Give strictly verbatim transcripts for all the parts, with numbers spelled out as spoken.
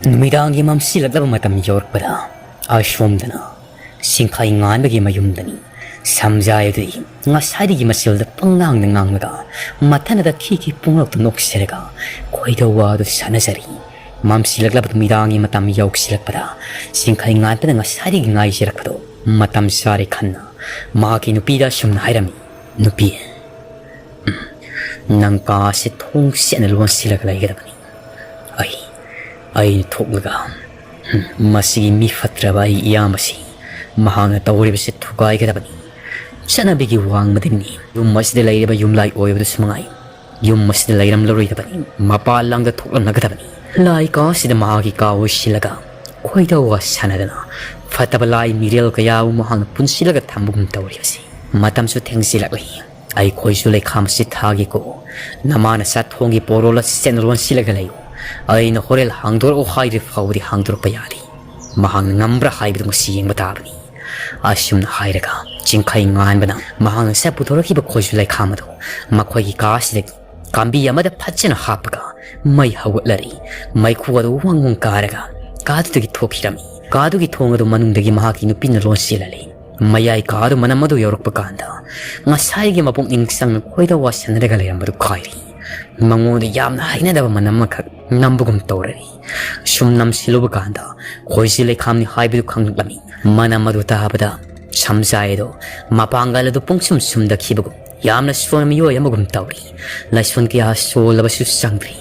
ꯅꯨꯃꯤꯗꯥꯡꯒꯤ ꯃꯝꯁꯤꯜꯂꯛꯂꯕ ꯃꯇꯝ ꯌꯧꯔꯛꯄꯗ ꯑꯁꯣꯝꯗꯅ ꯁꯤꯡꯈꯩ ꯉꯥꯟꯕꯒꯤ ꯃꯌꯨꯝꯗꯅꯤ꯫ ꯁꯝꯖꯥꯏ ꯑꯗꯨꯗꯤ ꯉꯁꯥꯏꯗꯒꯤ ꯃꯆꯤꯜꯗ ꯄꯪꯉꯥꯡꯗ ꯉꯥꯡꯂꯒ ꯃꯊꯟꯗ ꯈꯤ ꯈꯤ ꯄꯨꯡꯅꯣꯛꯇ ꯅꯣꯛꯆꯔꯒ ꯈꯣꯏꯗꯧ ꯋꯥꯗꯨ ꯁꯥꯟꯅꯖꯔꯤ꯫ ꯃꯝꯁꯤꯜꯂꯛꯂꯕ ꯅꯨꯃꯤꯗꯥꯡꯒꯤ ꯃꯇꯝ ꯌꯧꯁꯤꯜꯂꯛꯄꯗ ꯁꯤꯡꯈꯩ ꯉꯥꯟꯕꯅ ꯉꯁꯥꯏꯗꯒꯤ ꯉꯥꯏꯖꯔꯛꯄꯗꯣ ꯃꯇꯝ ꯆꯥꯔꯦ ꯈꯟꯅ ꯃꯍꯥꯛꯀꯤ ꯅꯨꯄꯤꯗ ꯑꯁꯨꯝꯅ ꯍꯥꯏꯔꯝꯃꯤ, "ꯅꯨꯄꯤ, ꯎꯝ, ꯅꯪ ꯀꯥ ꯑꯁꯤ ꯊꯣꯡ ꯁꯦꯠꯅ ꯂꯣꯟꯁꯤꯜꯂꯒ ꯂꯩꯒꯗꯕꯅꯤ꯫ ꯑꯩ, ꯑꯩꯅ ꯊꯣꯛꯂꯒ, ꯎꯝ, ꯃꯁꯤꯒꯤ ꯃꯤ ꯐꯠꯇ꯭ꯔꯕ ꯑꯩ ꯏꯌꯥꯝꯕꯁꯤ ꯃꯍꯥꯛꯅ ꯇꯧꯔꯤꯕꯁꯤ ꯊꯨꯒꯥꯏꯒꯗꯕꯅꯤ꯫ ꯆꯠꯅꯕꯤꯒꯤ ꯋꯥꯡꯃꯗꯅꯤ ꯌꯨꯝ ꯑꯁꯤꯗ ꯂꯩꯔꯤꯕ ꯌꯨꯝꯂꯥꯏ ꯑꯣꯏꯕꯗꯨꯁꯨ ꯃꯉꯥꯏ꯫ ꯌꯨꯝ ꯑꯁꯤꯗ ꯂꯩꯔꯝꯂꯔꯣꯏꯗꯕꯅꯤ꯫ ꯃꯄꯥꯟ ꯂꯝꯗ ꯊꯣꯛꯂꯝꯂꯒꯗꯕꯅꯤ꯫ ꯂꯥꯏ ꯀꯥ ꯑꯁꯤꯗ ꯃꯍꯥꯛꯀꯤ ꯀꯥ ꯑꯣꯏꯁꯤꯜꯂꯒ ꯈꯣꯏꯗꯧꯒ ꯁꯥꯟꯅꯗꯅ ꯐꯠꯇꯕ ꯂꯥꯏ ꯃꯤꯔꯦꯜ ꯀꯌꯥꯕꯨ ꯃꯍꯥꯛꯅ ꯄꯨꯟꯁꯤꯜꯂꯒ ꯊꯝꯕꯒꯨꯝ ꯇꯧꯔꯤꯕꯁꯤ꯫ ꯃꯇꯝꯁꯨ ꯊꯦꯡꯖꯤꯜꯂꯛꯂꯤ꯫ ꯑꯩ ꯈꯣꯏꯁꯨ ꯂꯩꯈꯥꯝ ꯑꯁꯤ ꯊꯥꯒꯦꯀꯣ꯫ ꯅꯃꯥꯅ ꯆꯥꯛ ꯊꯣꯡꯒꯤ ꯄꯣꯔꯣꯜ ꯑꯁꯤ ꯆꯦꯠꯅ ꯂꯣꯟꯁꯤꯜꯂꯒ ꯂꯩꯌꯨ꯫ ꯑꯩꯅ ꯍꯣꯔꯦꯟ ꯍꯥꯡꯗꯣꯔꯛꯎ ꯍꯥꯏꯗ꯭ꯔꯤ ꯐꯥꯎꯕꯗꯤ ꯍꯥꯡꯗꯣꯔꯛꯄ ꯌꯥꯗꯦ꯫ ꯃꯍꯥꯛꯅ ꯉꯝꯕ꯭ꯔꯥ ꯍꯥꯏꯕꯗꯨ ꯉꯁꯤ ꯌꯦꯡꯕ ꯇꯥꯕꯅꯤ꯫" ꯑꯁꯨꯝꯅ ꯍꯥꯏꯔꯒ ꯆꯤꯡꯈꯩ ꯉꯥꯟꯕꯅ ꯃꯍꯥꯛꯅ ꯆꯥꯛ ꯄꯨꯊꯣꯔꯛꯈꯤꯕ ꯈꯣꯏꯁꯨ ꯂꯩꯈꯥꯝ ꯑꯗꯨ ꯃꯈꯣꯏꯒꯤ ꯀꯥ ꯑꯁꯤꯗꯒꯤ ꯀꯥꯝꯕꯤ ꯑꯃꯗ ꯐꯖꯅ ꯍꯥꯞꯄꯒ ꯃꯩ ꯍꯧꯒꯠꯂꯔꯤ꯫ ꯃꯩꯈꯨ ꯑꯗꯨ ꯋꯪ ꯋꯪ ꯀꯥꯔꯒ ꯀꯥꯗꯨꯗꯒꯤ ꯊꯣꯛꯈꯤꯔꯝꯃꯤ꯫ ꯀꯥꯗꯨꯒꯤ ꯊꯣꯡ ꯑꯗꯨ ꯃꯅꯨꯡꯗꯒꯤ ꯃꯍꯥꯛꯀꯤ ꯅꯨꯄꯤꯅ ꯂꯣꯟꯁꯤꯜꯂꯜꯂꯤ꯫ ꯃꯌꯥꯏ ꯀꯥꯗꯨ ꯃꯅꯝ ꯑꯗꯨ ꯌꯧꯔꯛꯄ ꯀꯥꯟꯗ ꯉꯁꯥꯏꯒꯤ ꯃꯄꯨꯛꯅꯤꯡ ꯆꯪꯅ ꯈꯣꯏꯗ ꯋꯥꯁꯟꯅꯔꯒ ꯂꯩꯔꯝꯕꯗꯨ ꯀꯥꯏꯔꯤ꯫ ꯃꯉꯣꯟꯗ ꯌꯥꯝꯅ ꯍꯩꯅꯗꯕ ꯃꯅꯝ ꯑꯃꯈꯛ ꯅꯝꯕꯒꯨꯝ ꯇꯧꯔꯔꯤ꯫ ꯁꯨꯝ ꯅꯝꯁꯤꯜꯂꯨꯕ ꯀꯥꯟꯗ ꯈꯣꯏꯁꯤ ꯂꯩꯈꯥꯝꯅꯤ ꯍꯥꯏꯕꯗꯨ ꯈꯪꯂꯛꯂꯝꯃꯤ꯫ ꯃꯅꯝ ꯑꯗꯨ ꯇꯥꯕꯗ ꯁꯝꯖꯥꯏ ꯑꯗꯣ ꯃꯄꯥꯡꯒꯜ ꯑꯗꯨ ꯄꯨꯡꯁꯨꯝ ꯁꯨꯝꯗꯈꯤꯕꯒꯨꯝ, ꯌꯥꯝꯅ ꯁꯣꯟꯕ ꯃꯤꯑꯣꯏ ꯑꯃꯒꯨꯝ ꯇꯧꯔꯤ꯫ ꯂꯥꯏꯁꯣꯟ ꯀꯌꯥ ꯁꯣꯜꯂꯕꯁꯨ ꯆꯪꯗ꯭ꯔꯤ꯫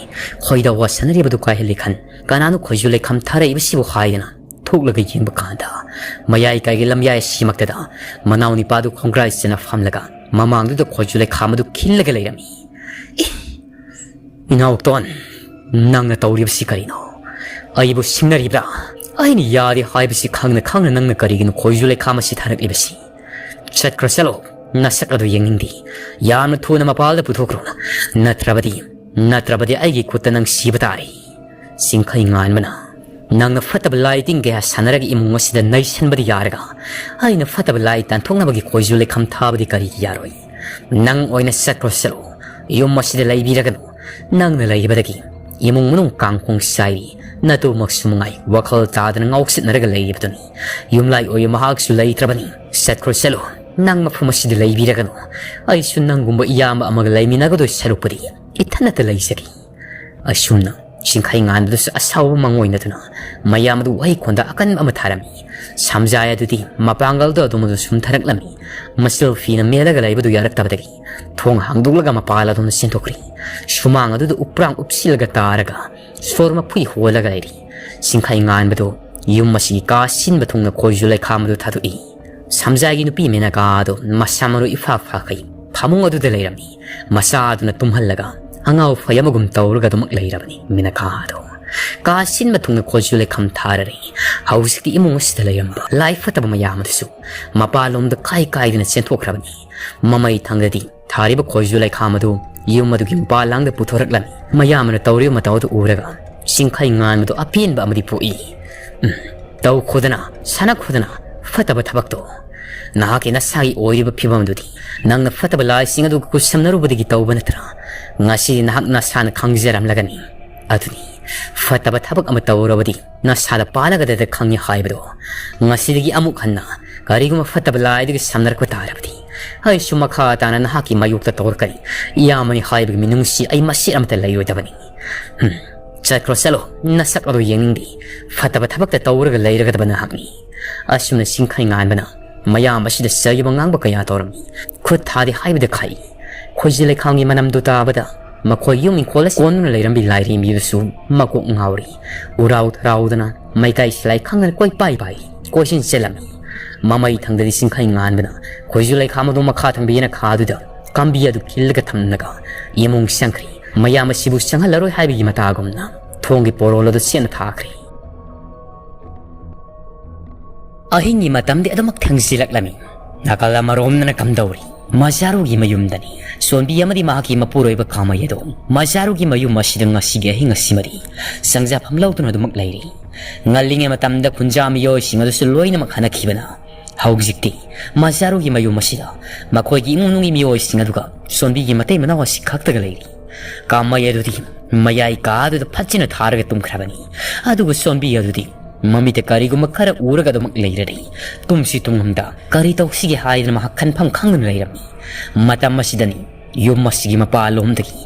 ꯈꯣꯏꯗ ꯋꯥꯁꯟꯅꯔꯤꯕꯗꯨ ꯀꯥꯏꯍꯜꯂꯤ ꯈꯟ ꯀꯅꯥꯅꯣ ꯈꯣꯏꯁꯨ ꯂꯩꯈꯥꯝ ꯊꯥꯔꯛꯏꯕꯁꯤꯕꯨ ꯍꯥꯏꯗꯅ ꯊꯣꯛꯂꯒ ꯌꯦꯡꯕ ꯀꯥꯟꯗ ꯃꯌꯥꯏ ꯀꯥꯏꯒꯤ ꯂꯝꯌꯥꯏ ꯑꯁꯤꯃꯛꯇꯗ ꯃꯅꯥꯎ ꯅꯤꯄꯥꯗꯨ ꯈꯣꯡꯒ꯭ꯔꯥꯏ ꯆꯦꯟꯅ ꯐꯝꯂꯒ ꯃꯃꯥꯡꯗꯨꯗ ꯈꯣꯏꯁꯨ ꯂꯩꯈꯥꯝ ꯑꯗꯨ ꯈꯤꯜꯂꯒ ꯂꯩꯔꯝꯃꯤ꯫ "ꯏ! ꯏꯅꯥꯎꯇꯣꯟ, ꯅꯪꯅ ꯇꯧꯔꯤꯕꯁꯤ ꯀꯔꯤꯅꯣ? ꯑꯩꯕꯨ ꯁꯤꯡꯅꯔꯤꯕ꯭ꯔꯥ? ꯑꯩꯅ ꯌꯥꯗꯦ ꯍꯥꯏꯕꯁꯤ ꯈꯪꯅ ꯈꯪꯅ ꯅꯪꯅ ꯀꯔꯤꯒꯤꯅꯣ ꯈꯣꯏꯁꯨ ꯂꯩꯈꯥꯝ ꯑꯁꯤ ꯊꯥꯔꯛꯂꯤꯕꯁꯤ? ꯆꯠꯈ꯭ꯔꯣ ꯆꯠꯂꯣ, ꯅꯁꯛ ꯑꯗꯨ ꯌꯦꯡꯅꯤꯡꯗꯦ꯫ ꯌꯥꯝꯅ ꯊꯨꯅ ꯃꯄꯥꯜꯗ ꯄꯨꯊꯣꯛꯈ꯭ꯔꯣ꯫ ꯅꯠꯇ꯭ꯔꯕꯗꯤ, ꯅꯠꯇ꯭ꯔꯕꯗꯤ ꯑꯩꯒꯤ ꯈꯨꯠꯇ ꯅꯪ ꯁꯤꯕ ꯇꯥꯔꯦ꯫" ꯆꯤꯡꯈꯩ ꯉꯥꯟꯕꯅ, "ꯅꯪꯅ ꯐꯠꯇꯕ ꯂꯥꯏ ꯇꯤꯟ ꯀꯌꯥ ꯁꯥꯟꯅꯔꯒ ꯏꯃꯨꯡ ꯑꯁꯤꯗ ꯅꯩꯁꯟꯕꯗꯤ ꯌꯥꯔꯒ ꯑꯩꯅ ꯐꯠꯇꯕ ꯂꯥꯏ ꯇꯥꯟꯊꯣꯛꯅꯕꯒꯤ ꯈꯣꯏꯁꯨ ꯂꯩꯈꯥꯝ ꯊꯥꯕꯗꯤ ꯀꯔꯤꯒꯤ ꯌꯥꯔꯣꯏ? ꯅꯪ ꯑꯣꯏꯅ ꯆꯠꯈ꯭ꯔꯣ ꯆꯠꯂꯣ꯫ ꯌꯨꯝ ꯑꯁꯤꯗ ꯂꯩꯕꯤꯔꯒꯅꯨ꯫ ꯅꯪꯅ ꯂꯩꯕꯗꯒꯤ ꯏꯃꯨꯡ ꯃꯅꯨꯡ ꯀꯥꯡꯈꯣꯡ ꯁꯥꯏꯔꯤ꯫ ꯅꯇꯨꯃꯛꯁꯨ ꯃꯉꯥꯏ ꯋꯥꯈꯜ ꯇꯥꯗꯅ ꯉꯥꯎꯁꯤꯟꯅꯔꯒ ꯂꯩꯔꯤꯕꯗꯨꯅꯤ꯫ ꯌꯨꯝꯂꯥꯏ ꯑꯣꯏꯕ ꯃꯍꯥꯛꯁꯨ ꯂꯩꯇ꯭ꯔꯕꯅꯤ꯫ ꯆꯠꯈ꯭ꯔꯣ ꯆꯠꯂꯣ꯫ ꯅꯪ ꯃꯐꯝ ꯑꯁꯤꯗ ꯂꯩꯕꯤꯔꯒꯅꯨ꯫ ꯑꯩꯁꯨ ꯅꯪꯒꯨꯝꯕ ꯏꯌꯥꯝꯕ ꯑꯃꯒ ꯂꯩꯃꯤꯟꯅꯒꯗꯣꯏ ꯁꯔꯨꯛꯄꯨꯗꯤ ꯏꯊꯟꯅꯇ ꯂꯩꯖꯒꯦ꯫ ꯑꯁꯨꯝꯅ ꯆꯤꯡꯈꯩ ꯉꯥꯟꯕꯗꯨꯁꯨ ꯑꯁꯥꯎꯕ ꯃꯪꯑꯣꯏꯅꯗꯨꯅ ꯃꯌꯥꯝ ꯑꯗꯨ ꯋꯥꯍꯩ ꯈꯣꯟꯗ ꯑꯀꯟꯕ ꯑꯃ ꯊꯥꯔꯝꯃꯤ꯫ ꯁꯝꯖꯥꯏ ꯑꯗꯨꯗꯤ ꯃꯄꯥꯡꯒꯜꯗꯣ ꯑꯗꯨꯝ ꯑꯗꯨ ꯁꯨꯝꯊꯔꯛꯂꯝꯃꯤ꯫ ꯃꯆꯤꯜ ꯐꯤꯅ ꯃꯦꯜꯂꯒ ꯂꯩꯕꯗꯨ ꯌꯥꯔꯛꯇꯕꯗꯒꯤ ꯊꯣꯡ ꯍꯥꯡꯗꯣꯛꯂꯒ ꯃꯄꯥꯜ ꯑꯗꯣꯝꯗ ꯆꯦꯟꯊꯣꯛꯈ꯭ꯔꯦ꯫ ꯁꯨꯃꯥꯡ ꯑꯗꯨꯗ ꯎꯄ꯭ꯔꯥꯡ ꯎꯞꯁꯤꯜꯂꯒ ꯇꯥꯔꯒ ꯁꯣꯔ ꯃꯐꯨꯏ ꯍꯣꯜꯂꯒ ꯂꯩꯔꯤ꯫ ꯆꯤꯡꯈꯩ ꯉꯥꯟꯕꯗꯨ ꯌꯨꯝ ꯑꯁꯤꯒꯤ ꯀꯥ ꯁꯤꯟꯕ ꯊꯨꯡꯅ ꯈꯣꯏꯖꯨ ꯂꯩꯈꯥꯝ ꯑꯗꯨ ꯊꯥꯗꯣꯛꯏ꯫ ꯁꯝꯖꯥꯏꯒꯤ ꯅꯨꯄꯤ ꯃꯦꯅꯀꯥ ꯑꯗꯨ ꯃꯁꯥ ꯃꯔꯨ ꯏꯐꯥ ꯐꯥꯈꯩ ꯐꯃꯨꯡ ꯑꯗꯨꯗ ꯂꯩꯔꯝꯃꯤ꯫ ꯃꯆꯥ ꯑꯗꯨꯅ ꯇꯨꯝꯍꯜꯂꯒ ꯑꯉꯥꯎ ꯐꯩ ꯑꯃꯒꯨꯝ ꯇꯧꯔꯒ ꯑꯗꯨꯃꯛ ꯂꯩꯔꯕꯅꯤ ꯃꯦꯅꯀꯥ ꯑꯗꯨ꯫ ꯀꯥ ꯁꯤꯟꯕ ꯊꯨꯡꯅ ꯈꯣꯏꯖꯨ ꯂꯩꯈꯥꯝ ꯊꯥꯔꯔꯦ꯫ ꯍꯧꯖꯤꯛꯇꯤ ꯏꯃꯨꯡ ꯑꯁꯤꯗ ꯂꯩꯔꯝꯕ ꯂꯥꯏ ꯐꯠꯇꯕ ꯃꯌꯥꯝ ꯑꯗꯨꯁꯨ ꯃꯄꯥꯟꯂꯣꯝꯗ ꯀꯥꯏ ꯀꯥꯏꯗꯅ ꯆꯦꯟꯊꯣꯛꯈ꯭ꯔꯕꯅꯤ꯫ ꯃꯃꯩ ꯊꯪꯗꯗꯤ ꯊꯥꯔꯤꯕ ꯈꯣꯏꯖꯨ ꯂꯩꯈꯥꯝ ꯑꯗꯨ ꯌꯨꯝ ꯑꯗꯨꯒꯤ ꯃꯄꯥꯟ ꯂꯥꯡꯗ ꯄꯨꯊꯣꯔꯛꯂꯝꯃꯤ꯫ ꯃꯌꯥꯝ ꯑꯃꯅ ꯇꯧꯔꯤꯕ ꯃꯇꯧ ꯑꯗꯨ ꯎꯔꯒ ꯆꯤꯡꯈꯩ ꯉꯥꯟꯕꯗꯨ ꯑꯄꯦꯟꯕ ꯑꯃꯗꯤ ꯄꯣꯛꯏ꯫ ꯎꯝ, ꯇꯧꯈꯣꯗꯅ, ꯁꯥꯟꯅꯈꯣꯗꯅ, ꯐꯠꯇꯕ ꯊꯕꯛꯇꯣ꯫ ꯅꯍꯥꯛꯀꯤ ꯅꯁꯥꯒꯤ ꯑꯣꯏꯔꯤꯕ ꯐꯤꯕꯝꯗꯨꯗꯤ ꯅꯪꯅ ꯐꯠꯇꯕ ꯂꯥꯏꯁꯤꯡ ꯑꯗꯨꯒ ꯈꯨꯠꯁꯝꯅꯔꯨꯕꯗꯒꯤ ꯇꯧꯕ ꯅꯠꯇ꯭ꯔꯥ? ꯉꯁꯤꯗꯤ ꯅꯍꯥꯛ ꯅꯁꯥꯅ ꯈꯪꯖꯔꯝꯂꯒꯅꯤ꯫ ꯑꯗꯨꯅꯤ, ꯐꯠꯇꯕ ꯊꯕꯛ ꯑꯃ ꯇꯧꯔꯕꯗꯤ ꯅꯁꯥꯗ ꯄꯥꯜꯂꯒꯗꯗ ꯈꯪꯉꯤ ꯍꯥꯏꯕꯗꯣ꯫ ꯉꯁꯤꯗꯒꯤ ꯑꯃꯨꯛ ꯍꯟꯅ ꯀꯔꯤꯒꯨꯝꯕ ꯐꯠꯇꯕ ꯂꯥꯏꯗꯨꯒꯤ ꯁꯝꯅꯔꯛꯄ ꯇꯥꯔꯕꯗꯤ ꯑꯩꯁꯨ ꯃꯈꯥ ꯇꯥꯅ ꯅꯍꯥꯛꯀꯤ ꯃꯥꯌꯣꯛꯇ ꯇꯧꯔꯛꯀꯅꯤ꯫ ꯏꯌꯥꯝꯕꯅꯤ ꯍꯥꯏꯕꯒꯤ ꯃꯤꯅꯨꯡꯁꯤ ꯑꯩ ꯃꯆꯦꯠ ꯑꯃꯠꯇ ꯂꯩꯔꯣꯏꯗꯕꯅꯤ꯫ ꯍꯨꯝ, ꯆꯠꯈ꯭ꯔꯣ ꯆꯠꯂꯣ, ꯅꯁꯛ ꯑꯗꯨ ꯌꯦꯡꯅꯤꯡꯗꯦ꯫ ꯐꯠꯇꯕ ꯊꯕꯛꯇ ꯇꯧꯔꯒ ꯂꯩꯔꯒꯗꯕ ꯅꯍꯥꯛꯅꯤ꯫ ꯑꯁꯨꯝꯅ ꯆꯤꯡꯈꯩ ꯉꯥꯟꯕꯅ ꯃꯌꯥꯝ ꯑꯁꯤꯗ ꯆꯩꯕ ꯉꯥꯡꯕ ꯀꯌꯥ ꯇꯧꯔꯝꯃꯤ꯫ ꯈꯨꯠ ꯊꯥꯗꯦ ꯍꯥꯏꯕꯗ ꯈꯥꯏ꯫ ꯈꯣꯏꯖꯤ ꯂꯩꯈꯥꯝꯒꯤ ꯃꯅꯝꯗꯨ ꯇꯥꯕꯗ ꯃꯈꯣꯏ ꯌꯨꯝ ꯏꯪꯈꯣꯜ ꯑꯁꯤ ꯀꯣꯟꯗꯨꯅ ꯂꯩꯔꯝꯕꯤ ꯂꯥꯏꯔꯦꯝꯕꯤꯗꯨꯁꯨ ꯃꯀꯣꯛ ꯉꯥꯎꯔꯤ꯫ ꯎꯔꯥꯎ ꯊꯔꯥꯎꯗꯅ ꯃꯩꯇꯩ ꯁꯤꯂꯥꯏ ꯈꯪꯗꯅ ꯀꯣꯏꯄꯥꯏ ꯄꯥꯏ ꯀꯣꯏꯆꯦꯟ ꯆꯦꯜꯂꯝꯃꯤ꯫ ꯃꯃꯩ ꯊꯪꯗꯗꯤ ꯆꯤꯡꯈꯩ ꯉꯥꯟꯕꯅ ꯈꯣꯏꯖꯨ ꯂꯩꯈꯥꯝ ꯑꯗꯨ ꯃꯈꯥ ꯊꯪꯕ ꯌꯦꯅꯈꯥꯗꯨꯗ ꯀꯥꯝꯕꯤ ꯑꯗꯨ ꯈꯤꯜꯂꯒ ꯊꯝꯂꯒ ꯏꯃꯨꯡ ꯆꯪꯈ꯭ꯔꯦ꯫ ꯃꯌꯥꯝ ꯑꯁꯤꯕꯨ ꯆꯪꯍꯜꯂꯔꯣꯏ ꯍꯥꯏꯕꯒꯤ ꯃꯇꯥꯒꯨꯝꯅ ꯊꯣꯡꯒꯤ ꯄꯣꯔꯣꯜ ꯑꯗꯨ ꯆꯦꯠꯅ ꯊꯥꯈ꯭ꯔꯦ꯫ ꯑꯍꯤꯡꯒꯤ ꯃꯇꯝꯗꯤ ꯑꯗꯨꯃꯛ ꯊꯦꯡꯖꯤꯜꯂꯛꯂꯝꯃꯤ꯫ ꯅꯥꯀꯜ ꯑꯃꯔꯣꯝꯗꯅ ꯀꯝꯗꯧꯔꯤ? ꯃꯖꯥꯔꯨꯒꯤ ꯃꯌꯨꯝꯗꯅꯤ꯫ ꯁꯣꯟꯕꯤ ꯑꯃꯗꯤ ꯃꯍꯥꯛꯀꯤ ꯃꯄꯨꯔꯣꯏꯕ ꯀꯥꯃꯩ ꯑꯗꯨ ꯃꯖꯥꯔꯨꯒꯤ ꯃꯌꯨꯝ ꯑꯁꯤꯗ ꯉꯁꯤꯒꯤ ꯑꯍꯤꯡ ꯑꯁꯤꯃꯗꯤ ꯆꯪꯖꯐꯝ ꯂꯧꯗꯨꯅ ꯑꯗꯨꯃꯛ ꯂꯩꯔꯤ꯫ ꯉꯜꯂꯤꯉꯩ ꯃꯇꯝꯗ ꯈꯨꯟꯖꯥ ꯃꯤꯑꯣꯏꯁꯤꯡ ꯑꯗꯨꯁꯨ ꯂꯣꯏꯅꯃꯛ ꯍꯟꯅꯈꯤꯕꯅ ꯍꯧꯖꯤꯛꯇꯤ ꯃꯖꯥꯔꯨꯒꯤ ꯃꯌꯨꯝ ꯑꯁꯤꯗ ꯃꯈꯣꯏꯒꯤ ꯏꯃꯨꯡ ꯃꯅꯨꯡꯒꯤ ꯃꯤꯑꯣꯏꯁꯤꯡ ꯑꯗꯨꯒ ꯁꯣꯟꯕꯤꯒꯤ ꯃꯇꯩ ꯃꯅꯥꯎ ꯑꯁꯤ ꯈꯛꯇꯒ ꯂꯩꯔꯤ꯫ ꯀꯥꯃꯩ ꯑꯗꯨꯗꯤ ꯃꯌꯥꯏ ꯀꯥꯗꯨꯗ ꯐꯠꯆꯤꯟꯅ ꯊꯥꯔꯒ ꯇꯨꯝꯈ꯭ꯔꯕꯅꯤ꯫ ꯑꯗꯨꯕꯨ ꯁꯣꯟꯕꯤ ꯑꯗꯨꯗꯤ ꯃꯃꯤꯠꯇ ꯀꯔꯤꯒꯨꯝꯕ ꯈꯔ ꯎꯔꯒ ꯑꯗꯨꯃꯛ ꯂꯩꯔꯔꯦ꯫ ꯇꯨꯝꯁꯤ ꯇꯨꯝꯉꯝꯗ ꯀꯔꯤ ꯇꯧꯁꯤꯒꯦ ꯍꯥꯏꯗꯅ ꯃꯍꯥꯛ ꯈꯟꯐꯝ ꯈꯪꯗꯅ ꯂꯩꯔꯝꯃꯤ꯫ ꯃꯇꯝ ꯑꯁꯤꯗꯅꯤ ꯌꯨꯝ ꯑꯁꯤꯒꯤ ꯃꯄꯥꯟꯂꯣꯝꯗꯒꯤ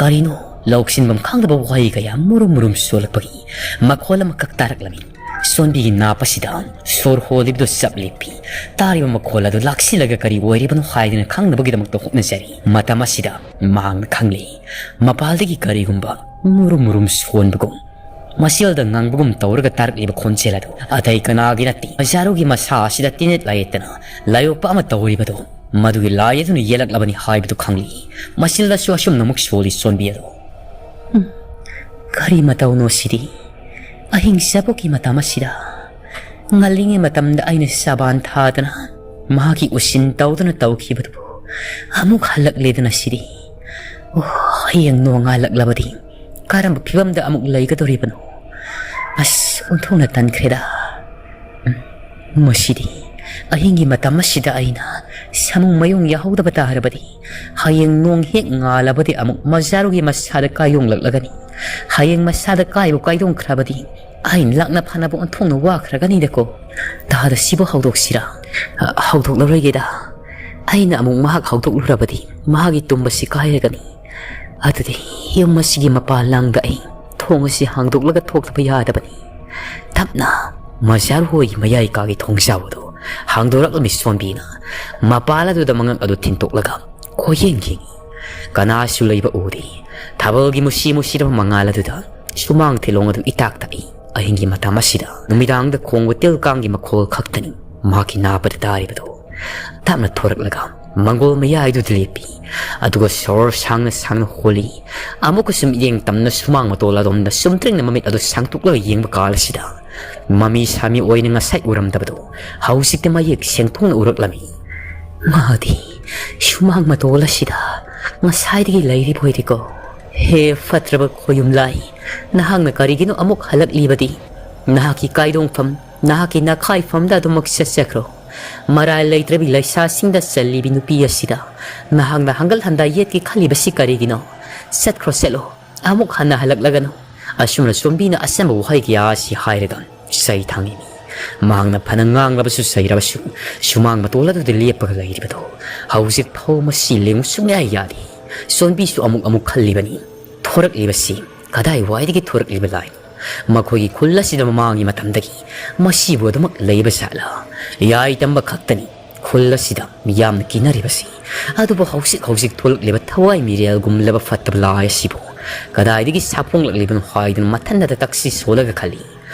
ꯀꯔꯤꯅꯣ ꯂꯧꯁꯤꯟꯐꯝ ꯈꯪꯗꯕ ꯋꯥꯍꯩ ꯀꯌꯥ ꯃꯨꯔꯨꯝ ꯃꯨꯔꯨꯝ ꯁꯣꯜꯂꯛꯄꯒꯤ ꯃꯈꯣꯜ ꯑꯃꯈꯛ ꯇꯥꯔꯛꯂꯝꯃꯤ꯫ ꯁꯣꯟꯕꯤꯒꯤ ꯅꯥꯞ ꯑꯁꯤꯗ ꯁꯣꯔ ꯍꯣꯜꯂꯤꯕꯗꯨ ꯆꯞ ꯂꯦꯞꯄꯤ꯫ ꯇꯥꯔꯤꯕ ꯃꯈꯣꯜ ꯑꯗꯨ ꯂꯥꯛꯁꯤꯜꯂꯒ ꯀꯔꯤ ꯑꯣꯏꯔꯤꯕꯅꯣ ꯍꯥꯏꯗꯅ ꯈꯪꯅꯕꯒꯤꯗꯃꯛꯇ ꯍꯣꯠꯅꯖꯔꯤ꯫ ꯃꯇꯝ ꯑꯁꯤꯗ ꯃꯍꯥꯛꯅ ꯈꯪꯂꯦ, ꯃꯄꯥꯜꯗꯒꯤ ꯀꯔꯤꯒꯨꯝꯕ ꯃꯨꯔꯨꯝ ꯃꯨꯔꯨꯝ ꯁꯣꯟꯕꯒꯨꯝ, ꯃꯁꯦꯜꯗ ꯉꯥꯡꯕꯒꯨꯝ ꯇꯧꯔꯒ ꯇꯥꯔꯛꯂꯤꯕ ꯈꯣꯟꯖꯦꯜ ꯑꯗꯨ ꯑꯇꯩ ꯀꯅꯥꯒꯤ ꯅꯠꯇꯦ, ꯃꯖꯥꯔꯨꯒꯤ ꯃꯁꯥ ꯑꯁꯤꯗ ꯇꯤꯅꯦꯠ ꯂꯥꯏꯌꯦꯠꯇꯅ ꯂꯥꯏꯑꯣꯞꯄ ꯑꯃ ꯇꯧꯔꯤꯕꯗꯨ ꯃꯗꯨꯒꯤ ꯂꯥꯏ ꯑꯗꯨꯅ ꯌꯦꯜꯂꯛꯂꯕꯅꯤ ꯍꯥꯏꯕꯗꯨ ꯈꯪꯂꯤ꯫ ꯃꯁꯤꯜꯗꯁꯨ ꯑꯁꯨꯝꯅ ꯑꯃꯨꯛ ꯁꯣꯜꯂꯤ ꯁꯣꯟꯕꯤ ꯑꯗꯨ꯫ ꯎꯝ, ꯀꯔꯤ ꯃꯇꯧꯅꯣ ꯁꯤꯗꯤ? ꯑꯍꯤꯡ ꯆꯥꯕꯣꯛꯀꯤ ꯃꯇꯝ ꯑꯁꯤꯗ ꯉꯜꯂꯤꯉꯩ ꯃꯇꯝꯗ ꯑꯩꯅ ꯁꯥꯕꯥꯟ ꯊꯥꯗꯅ ꯃꯍꯥꯛꯀꯤ ꯎꯁꯤꯟ ꯇꯧꯗꯨꯅ ꯇꯧꯈꯤꯕꯗꯨꯕꯨ ꯑꯃꯨꯛ ꯍꯜꯂꯛꯂꯦꯗꯅ ꯁꯤꯗꯤ꯫ ꯑꯣ, ꯍꯌꯦꯡ ꯅꯣꯡꯉꯥꯜꯂꯛꯂꯕꯗꯤ ꯀꯔꯝꯕ ꯐꯤꯕꯝꯗ ꯑꯃꯨꯛ ꯂꯩꯒꯗꯧꯔꯤꯕꯅꯣ? ꯑꯁ, ꯑꯣꯟꯊꯣꯛꯅ ꯇꯟꯈ꯭ꯔꯦꯗ꯫ ꯎꯝ, ꯃꯁꯤꯗꯤ ꯑꯍꯤꯡꯒꯤ ꯃꯇꯝ ꯑꯁꯤꯗ ꯑꯩꯅ ꯁꯥꯃꯨꯡ ꯃꯌꯨꯡ ꯌꯥꯍꯧꯗꯕ ꯇꯥꯔꯕꯗꯤ, ꯍꯌꯦꯡ ꯅꯣꯡ ꯍꯦꯛ ꯉꯥꯜꯂꯕꯗꯤ ꯑꯃꯨꯛ ꯃꯖꯥꯔꯨꯒꯤ ꯃꯁꯥꯗ ꯀꯥꯏꯌꯣꯡꯂꯛꯂꯒꯅꯤ꯫ ꯍꯌꯦꯡ ꯃꯁꯥꯗ ꯀꯥꯏꯕꯨ ꯀꯥꯏꯗꯣꯡꯈ꯭ꯔꯕꯗꯤ, ꯑꯩꯅ ꯂꯥꯛꯅ ꯐꯅꯕ ꯑꯣꯟꯊꯣꯛꯅ ꯋꯥꯈ꯭ꯔꯒꯅꯤꯗꯀꯣ꯫ ꯇꯥꯗ ꯁꯤꯕꯨ ꯍꯧꯗꯣꯛꯁꯤꯔꯥ? ꯑ, ꯍꯧꯗꯣꯛꯂꯔꯣꯏꯒꯦꯗ꯫ ꯑꯩꯅ ꯑꯃꯨꯛ ꯃꯍꯥꯛ ꯍꯧꯗꯣꯛꯂꯨꯔꯕꯗꯤ ꯃꯍꯥꯛꯀꯤ ꯇꯨꯝꯕꯁꯤ ꯀꯥꯏꯔꯒꯅꯤ꯫ ꯑꯗꯨꯗꯤ ꯌꯨꯝ ꯑꯁꯤꯒꯤ ꯃꯄꯥꯟ ꯂꯥꯡꯗ ꯑꯩ ꯊꯣꯡ ꯑꯁꯤ ꯍꯥꯡꯗꯣꯛꯂꯒ ꯊꯣꯛꯇꯕ ꯌꯥꯗꯕꯅꯤ꯫ ꯇꯞꯅ ꯃꯖꯥꯔ ꯍꯣꯏꯒꯤ ꯃꯌꯥꯏ ꯀꯥꯒꯤ ꯊꯣꯡꯖꯥꯎ ꯑꯗꯨ ꯍꯥꯡꯗꯣꯔꯛꯂꯝꯃꯤ ꯁꯣꯟꯕꯤꯅ꯫ ꯃꯄꯥꯟ ꯑꯗꯨꯗ ꯃꯉꯛ ꯑꯗꯨ ꯊꯤꯟꯇꯣꯛꯂꯒ ꯀꯣꯏꯌꯦꯡ ꯌꯦꯡꯉꯤ꯫ ꯀꯅꯥꯁꯨ ꯂꯩꯕ ꯎꯗꯦ꯫ ꯊꯥꯕꯜꯒꯤ ꯃꯨꯁꯤ ꯃꯨꯁꯤꯔꯕ ꯃꯉꯥꯜ ꯑꯗꯨꯗ ꯁꯨꯃꯥꯡ ꯊꯤꯂꯣꯡ ꯑꯗꯨ ꯏꯇꯥꯛ ꯇꯥꯛꯏ꯫ ꯑꯍꯤꯡꯒꯤ ꯃꯇꯝ ꯑꯁꯤꯗ ꯅꯨꯃꯤꯗꯥꯡꯗ ꯈꯣꯡꯕ ꯇꯤꯜ ꯀꯥꯡꯒꯤ ꯃꯈꯣꯜ ꯈꯛꯇꯅꯤ ꯃꯍꯥꯛꯀꯤ ꯅꯥꯄꯗ ꯇꯥꯔꯤꯕꯗꯨ꯫ ꯇꯞꯅ ꯊꯣꯔꯛꯂꯒ ꯃꯪꯒꯣꯜ ꯃꯌꯥꯏꯗꯨꯗ ꯂꯦꯞꯄꯤ꯫ ꯑꯗꯨꯒ ꯁꯣꯔ ꯁꯥꯡꯅ ꯁꯥꯡꯅ ꯍꯣꯜꯂꯤ꯫ ꯑꯃꯨꯛꯀꯁꯨ ꯃꯤꯠꯌꯦꯡ ꯇꯝꯅ ꯁꯨꯃꯥꯡ ꯃꯇꯣꯜ ꯑꯗꯣꯝꯗ ꯆꯨꯝꯗ꯭ꯔꯤꯡꯅ ꯃꯃꯤꯠ ꯑꯗꯨ ꯁꯥꯡꯇꯣꯛꯂꯒ ꯌꯦꯡꯕ ꯀꯥꯜ ꯑꯁꯤꯗ ꯃꯃꯤ ꯁꯥꯃꯤ ꯑꯣꯏꯅ ꯉꯁꯥꯏ ꯎꯔꯝꯗꯕꯗꯨ ꯍꯧꯖꯤꯛꯇꯤ ꯃꯌꯦꯛ ꯁꯦꯡꯊꯣꯛꯅ ꯎꯔꯛꯂꯝꯃꯤ꯫ ꯃꯥꯗꯤ ꯁꯨꯃꯥꯡ ꯃꯇꯣꯜ ꯑꯁꯤꯗ ꯉꯁꯥꯏꯗꯒꯤ ꯂꯩꯔꯤꯕ ꯑꯣꯏꯔꯦꯀꯣ꯫ ꯍꯦ ꯐꯠꯇ꯭ꯔꯕ ꯈꯣꯌꯨꯝ ꯂꯥꯏ, ꯅꯍꯥꯛꯅ ꯀꯔꯤꯒꯤꯅꯣ ꯑꯃꯨꯛ ꯍꯜꯂꯛꯂꯤꯕꯗꯤ? ꯅꯍꯥꯛꯀꯤ ꯀꯥꯏꯗꯣꯡꯐꯝ, ꯅꯍꯥꯛꯀꯤ ꯅꯈꯥꯏꯐꯝꯗ ꯑꯗꯨꯃꯛ ꯆꯠꯆꯈ꯭ꯔꯣ꯫ ꯃꯔꯥꯜ ꯂꯩꯇ꯭ꯔꯕꯤ ꯂꯩꯁꯥꯁꯤꯡꯗ ꯆꯜꯂꯤꯕꯤ ꯅꯨꯄꯤ ꯑꯁꯤꯗ ꯅꯍꯥꯛꯅ ꯍꯪꯒꯠ ꯍꯟꯗꯥ ꯌꯦꯠꯀꯦ ꯈꯜꯂꯤꯕꯁꯤ ꯀꯔꯤꯒꯤꯅꯣ? ꯆꯠꯈ꯭ꯔꯣ, ꯆꯠꯂꯣ꯫ ꯑꯃꯨꯛ ꯍꯟꯅ ꯍꯜꯂꯛꯂꯒꯅꯨ꯫ ꯑꯁꯨꯝꯅ ꯆꯣꯟꯕꯤꯅ ꯑꯆꯝꯕ ꯋꯥꯍꯩ ꯀꯌꯥ ꯑꯁꯤ ꯍꯥꯏꯔꯒ ꯆꯩ ꯊꯥꯡꯉꯤꯅꯤ꯫ ꯃꯍꯥꯛꯅ ꯐꯅ ꯉꯥꯡꯂꯕꯁꯨ ꯆꯩꯔꯕꯁꯨ ꯁꯨꯃꯥꯡ ꯃꯇꯣꯜ ꯑꯗꯨꯗ ꯂꯦꯞꯄꯒ ꯂꯩꯔꯤꯕꯗꯣ ꯍꯧꯖꯤꯛ ꯐꯥꯎ ꯃꯁꯤ ꯂꯦꯡꯉꯨ ꯁꯨꯡꯌꯥ ꯌꯥꯗꯦ꯫ ꯆꯣꯟꯕꯤꯁꯨ ꯑꯃꯨꯛ ꯑꯃꯨꯛ ꯈꯜꯂꯤꯕꯅꯤ, ꯊꯣꯔꯛꯂꯤꯕꯁꯤ ꯀꯗꯥꯏꯋꯥꯏꯗꯒꯤ ꯊꯣꯔꯛꯂꯤꯕ ꯂꯥꯏꯅꯣ? ꯃꯈꯣꯏꯒꯤ ꯈꯨꯜ ꯑꯁꯤꯗ ꯃꯃꯥꯡꯒꯤ ꯃꯇꯝꯗꯒꯤ ꯃꯁꯤꯕꯨ ꯑꯗꯨꯃꯛ ꯂꯩꯕ ꯖꯥꯠꯂ? ꯌꯥꯏ ꯇꯝꯕ ꯈꯛꯇꯅꯤ ꯈꯨꯜ ꯑꯁꯤꯗ ꯃꯤꯌꯥꯝꯅ ꯀꯤꯅꯔꯤꯕꯁꯤ꯫ ꯑꯗꯨꯕꯨ ꯍꯧꯖꯤꯛ ꯍꯧꯖꯤꯛ ꯊꯣꯛꯂꯛꯂꯤꯕ ꯊꯋꯥꯏ ꯃꯤꯔꯦꯜꯒꯨꯝꯂꯕ ꯐꯠꯇꯕ ꯂꯥꯏ ꯑꯁꯤꯕꯨ ꯀꯗꯥꯏꯗꯒꯤ ꯁꯥꯐꯣꯡꯂꯛꯂꯤꯕꯅꯣ ꯍꯥꯏꯗꯨꯅ ꯃꯊꯟꯇ ꯇꯛꯁꯤ ꯁꯣꯜꯂꯒ ꯈꯜꯂꯤ꯫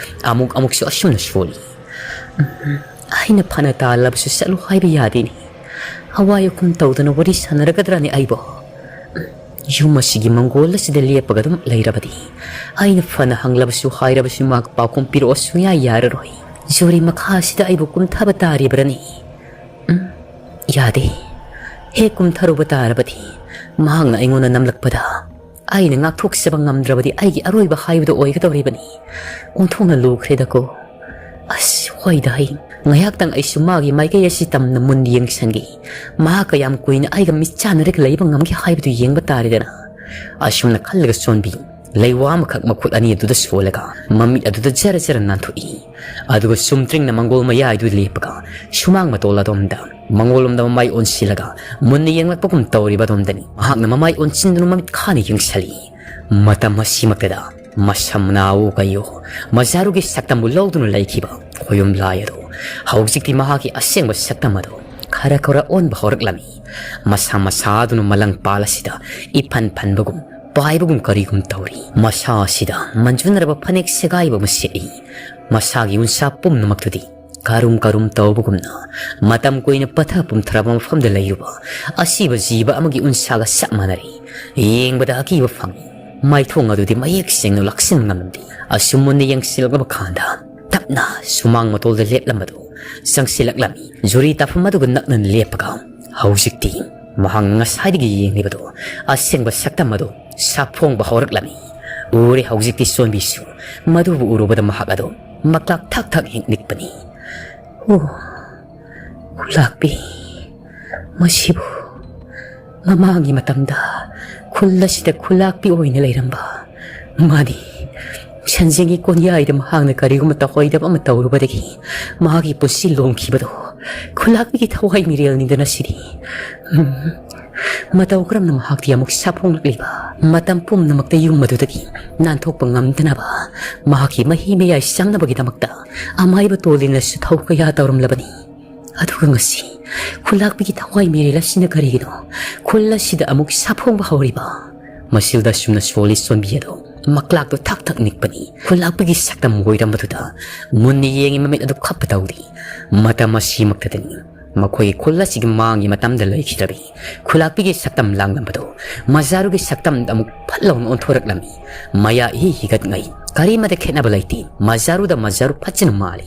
ꯑꯃꯨꯛ ꯑꯃꯨꯛꯁꯨ ꯑꯁꯨꯝꯅ ꯁꯣꯜꯂꯤ꯫ ꯎꯝ, ꯑꯩꯅ ꯐꯅ ꯇꯥꯜꯂꯕꯁꯨ ꯆꯠꯂꯨ ꯍꯥꯏꯕ ꯌꯥꯗꯦꯅꯦ꯫ ꯑꯋꯥꯏ ꯑꯈꯨꯝ ꯇꯧꯗꯅ ꯋꯥꯔꯤ ꯁꯥꯟꯅꯔꯒꯗ꯭ꯔꯅꯦ ꯑꯩꯕꯣ? ꯌꯨꯝ ꯑꯁꯤꯒꯤ ꯃꯪꯒꯣꯜ ꯑꯁꯤꯗ ꯂꯦꯞꯄꯒ ꯑꯗꯨꯝ ꯂꯩꯔꯕꯗꯤ ꯑꯩꯅ ꯐꯅ ꯍꯪꯂꯕꯁꯨ ꯍꯥꯏꯔꯕꯁꯨ ꯃꯍꯥꯛ ꯄꯥꯎꯈꯨꯝ ꯄꯤꯔꯛꯑꯣ ꯁꯨꯡꯌꯥ ꯌꯥꯔꯔꯣꯏ꯫ ꯖꯨꯔꯤ ꯃꯈꯥ ꯑꯁꯤꯗ ꯑꯩꯕꯨ ꯀꯨꯝꯊꯕ ꯇꯥꯔꯤꯕ꯭ꯔꯅꯦ? ꯎꯝ, ꯌꯥꯗꯦ꯫ ꯍꯦꯛ ꯀꯨꯝꯊꯔꯨꯕ ꯇꯥꯔꯕꯗꯤ ꯃꯍꯥꯛꯅ ꯑꯩꯉꯣꯟꯗ ꯅꯝꯂꯛꯄꯗ ꯑꯩꯅ ꯉꯥꯛꯊꯣꯛꯆꯕ ꯉꯝꯗ꯭ꯔꯕꯗꯤ ꯑꯩꯒꯤ ꯑꯔꯣꯏꯕ ꯍꯥꯏꯕꯗꯨ ꯑꯣꯏꯒꯗꯧꯔꯤꯕꯅꯤ꯫ ꯑꯣꯟꯊꯣꯛꯅ ꯂꯨꯈ꯭ꯔꯦꯗꯀꯣ꯫ ꯑꯁ, ꯍꯣꯏꯗ ꯍꯩ꯫ ꯉꯥꯏꯍꯥꯛꯇꯪ ꯑꯩꯁꯨ ꯃꯥꯒꯤ ꯃꯥꯏꯀꯩ ꯑꯁꯤ ꯇꯝꯅ ꯃꯨꯟꯅ ꯌꯦꯡꯁꯟꯒꯦ꯫ ꯃꯍꯥꯛ ꯀꯌꯥꯝ ꯀꯨꯏꯅ ꯑꯩꯒ ꯃꯤꯠ ꯆꯥꯟꯅꯔꯒ ꯂꯩꯕ ꯉꯝꯒꯦ ꯍꯥꯏꯕꯗꯨ ꯌꯦꯡꯕ ꯇꯥꯔꯦꯗꯅ꯫ ꯑꯁꯨꯝꯅ ꯈꯜꯂꯒ ꯆꯣꯟꯕꯤ ꯂꯩꯋꯥ ꯑꯃꯈꯛ ꯃꯈꯨꯠ ꯑꯅꯤ ꯑꯗꯨꯗ ꯁꯣꯜꯂꯒ ꯃꯃꯤꯠ ꯑꯗꯨꯗ ꯖꯔ ꯖꯔ ꯅꯥꯟꯊꯣꯛꯏ꯫ ꯑꯗꯨꯒ ꯁꯨꯝꯇ꯭ꯔꯤꯡꯅ ꯃꯪꯒꯣꯜ ꯃꯌꯥꯏꯗꯨ ꯂꯦꯞꯄꯒ ꯁꯨꯃꯥꯡ ꯃꯇꯣꯜ ꯑꯗꯣꯝꯗ, ꯃꯪꯒꯣꯜꯂꯣꯝꯗ ꯃꯃꯥꯏ ꯑꯣꯟꯁꯤꯜꯂꯒ ꯃꯨꯟꯅ ꯌꯦꯡꯂꯛꯄꯒꯨꯝ ꯇꯧꯔꯤꯕ ꯑꯗꯣꯝꯗꯅꯤ ꯃꯍꯥꯛꯅ ꯃꯃꯥꯏ ꯑꯣꯟꯁꯤꯟꯗꯨꯅ ꯃꯃꯤꯠ ꯈꯥꯅ ꯌꯦꯡꯁꯤꯜꯂꯤ꯫ ꯃꯇꯝ ꯑꯁꯤꯃꯛꯇꯗ ꯃꯁꯝ ꯃꯅꯥꯎ ꯀꯩꯌꯣ ꯃꯖꯥꯔꯨꯒꯤ ꯁꯛꯇꯝꯕꯨ ꯂꯧꯗꯨꯅ ꯂꯩꯈꯤꯕ ꯈꯣꯌꯨꯝ ꯂꯥꯏ ꯑꯗꯨ ꯍꯧꯖꯤꯛꯇꯤ ꯃꯍꯥꯛꯀꯤ ꯑꯁꯦꯡꯕ ꯁꯛꯇꯝ ꯑꯗꯨ ꯈꯔ ꯈꯔ ꯑꯣꯟꯕ ꯍꯧꯔꯛꯂꯝꯃꯤ꯫ ꯃꯁꯥ ꯃꯁꯥꯗꯨꯅ ꯃꯂꯪ ꯄꯥꯜ ꯑꯁꯤꯗ ꯏꯐꯟ ꯐꯟꯕꯒꯨꯝ ꯄꯥꯏꯕꯒꯨꯝ ꯀꯔꯤꯒꯨꯝ ꯇꯧꯔꯤ꯫ ꯃꯁꯥ ꯑꯁꯤꯗ ꯃꯟꯖꯨꯅꯔꯕ ꯐꯅꯦꯛ ꯁꯦꯒꯥꯏꯕ ꯑꯃ ꯁꯦꯠꯂꯤ꯫ ꯃꯁꯥꯒꯤ ꯎꯟꯁꯥ ꯄꯨꯝꯅꯃꯛꯇꯨꯗꯤ ꯀꯔꯨꯝ ꯀꯔꯨꯝ ꯇꯧꯕꯒꯨꯝꯅ ꯃꯇꯝ ꯀꯨꯏꯅ ꯄꯠꯊ ꯄꯨꯝꯊꯔꯕ ꯃꯐꯝꯗ ꯂꯩꯔꯨꯕ ꯑꯁꯤꯕ ꯖꯤꯕ ꯑꯃꯒꯤ ꯎꯟꯁꯥꯒ ꯆꯞ ꯃꯥꯟꯅꯔꯤ꯫ ꯌꯦꯡꯕꯗ ꯑꯀꯤꯕ ꯐꯪꯏ꯫ ꯃꯥꯏꯊꯣꯡ ꯑꯗꯨꯗꯤ ꯃꯌꯦꯛ ꯁꯦꯡꯅ ꯂꯥꯛꯁꯤꯟ ꯉꯝꯂꯝꯗꯦ꯫ ꯑꯁꯨꯝ ꯃꯨꯟꯅ ꯌꯦꯡꯁꯤꯜꯂꯛꯂꯕ ꯀꯥꯟꯗ ꯇꯞꯅ ꯁꯨꯃꯥꯡ ꯃꯇꯣꯜꯗ ꯂꯦꯞꯂꯝꯕꯗꯨ ꯆꯪꯁꯤꯜꯂꯛꯂꯝꯃꯤ꯫ ꯖꯨꯔꯤ ꯇꯥꯐꯝ ꯑꯗꯨꯒ ꯅꯛꯅꯅ ꯂꯦꯞꯄꯒ ꯍꯧꯖꯤꯛꯇꯤ ꯃꯍꯥꯛꯅ ꯉꯁꯥꯏꯗꯒꯤ ꯌꯦꯡꯂꯤꯕꯗꯨ ꯑꯁꯦꯡꯕ ꯁꯛꯇꯝ ꯑꯗꯨ ꯁꯥꯐꯣꯡꯕ ꯍꯧꯔꯛꯂꯝꯃꯤ꯫ ꯎꯔꯦ ꯍꯧꯖꯤꯛꯇꯤ ꯁꯣꯟꯕꯤꯁꯨ꯫ ꯃꯗꯨꯕꯨ ꯎꯔꯨꯕꯗ ꯃꯍꯥꯛ ꯑꯗꯨ ꯃꯀ꯭ꯂꯥꯛ ꯊꯛ ꯊꯛ ꯍꯦꯛ ꯅꯤꯛꯄꯅꯤ꯫ ꯑꯣ, ꯈꯨꯂꯥꯛꯄꯤ, ꯃꯁꯤꯕꯨ ꯃꯃꯥꯡꯒꯤ ꯃꯇꯝꯗ ꯈꯨꯜ ꯑꯁꯤꯗ ꯈꯨꯜꯂꯥꯛꯄꯤ ꯑꯣꯏꯅ ꯂꯩꯔꯝꯕ꯫ ꯃꯥꯅꯤ, ꯁꯟꯖꯦꯡꯒꯤ ꯀꯣꯟꯌꯥꯏꯗ ꯃꯍꯥꯛꯅ ꯀꯔꯤꯒꯨꯝꯕ ꯇꯧꯍꯩꯗꯕ ꯑꯃ ꯇꯧꯔꯨꯕꯗꯒꯤ ꯃꯍꯥꯛꯀꯤ ꯄꯨꯟꯁꯤ ꯂꯣꯝꯈꯤꯕꯗꯣ ꯈꯨꯜꯂꯥꯛꯄꯤꯒꯤ ꯊꯋꯥꯏ ꯃꯤꯔꯦꯜꯅꯤꯗꯅ ꯁꯤꯗꯤ꯫ ꯎꯝ, ꯃꯇꯧ ꯀꯔꯝꯅ ꯃꯍꯥꯛꯇꯤ ꯑꯃꯨꯛ ꯁꯥꯐꯣꯡꯂꯛꯂꯤꯕ? ꯃꯇꯝ ꯄꯨꯝꯅꯃꯛꯇ ꯌꯨꯝ ꯑꯗꯨꯗꯒꯤ ꯅꯥꯟꯊꯣꯛꯄ ꯉꯝꯗꯅꯕ ꯃꯍꯥꯛꯀꯤ ꯃꯍꯤ ꯃꯌꯥꯏ ꯆꯪꯅꯕꯒꯤꯗꯃꯛꯇ ꯑꯃꯥꯏꯕ ꯇꯣꯂꯤꯟꯅꯁꯨ ꯊꯧ ꯀꯌꯥ ꯇꯧꯔꯝꯂꯕꯅꯤ꯫ ꯑꯗꯨꯒ ꯉꯁꯤ ꯈꯨꯜꯂꯥꯛꯄꯤꯒꯤ ꯊꯋꯥꯏ ꯃꯤꯔꯦꯜ ꯑꯁꯤꯅ ꯀꯔꯤꯒꯤꯅꯣ ꯈꯨꯜ ꯑꯁꯤꯗ ꯑꯃꯨꯛ ꯁꯥꯐꯣꯡꯕ ꯍꯧꯔꯤꯕ? ꯃꯁꯤꯜꯗ ꯑꯁꯨꯝꯅ ꯁꯣꯜꯂꯤ ꯁꯣꯟꯕꯤ ꯑꯗꯣ ꯃꯀ꯭ꯂꯥꯛꯇꯣ ꯊꯛ ꯊꯛ ꯅꯤꯛꯄꯅꯤ꯫ ꯈꯨꯜꯂꯥꯛꯄꯤꯒꯤ ꯁꯛꯇꯝ ꯑꯣꯏꯔꯝꯕꯗꯨꯗ ꯃꯨꯟꯅ ꯌꯦꯡꯉꯤ, ꯃꯃꯤꯠ ꯑꯗꯨ ꯈꯞꯄ ꯇꯧꯔꯤ꯫ ꯃꯇꯝ ꯑꯁꯤꯃꯛꯇꯗꯅꯤ ꯃꯈꯣꯏꯒꯤ ꯈꯨꯜ ꯑꯁꯤꯒꯤ ꯃꯥꯡꯒꯤ ꯃꯇꯝꯗ ꯂꯩꯈꯤꯗ꯭ꯔꯕꯤ ꯈꯨꯜꯂꯥꯛꯄꯤꯒꯤ ꯁꯛꯇꯝ ꯂꯥꯡꯂꯝꯕꯗꯨ ꯃꯖꯥꯔꯨꯒꯤ ꯁꯛꯇꯝꯗ ꯑꯃꯨꯛ ꯐꯠ ꯂꯥꯎꯅ ꯑꯣꯟꯊꯣꯔꯛꯂꯝꯃꯤ꯫ ꯃꯌꯥ ꯏꯍꯤ ꯍꯤꯒꯠꯉꯩ, ꯀꯔꯤꯃꯗ ꯈꯦꯠꯅꯕ ꯂꯩꯇꯦ꯫ ꯃꯖꯥꯔꯨꯗ ꯃꯖꯥꯔꯨ ꯐꯖꯅ ꯃꯥꯜꯂꯤ꯫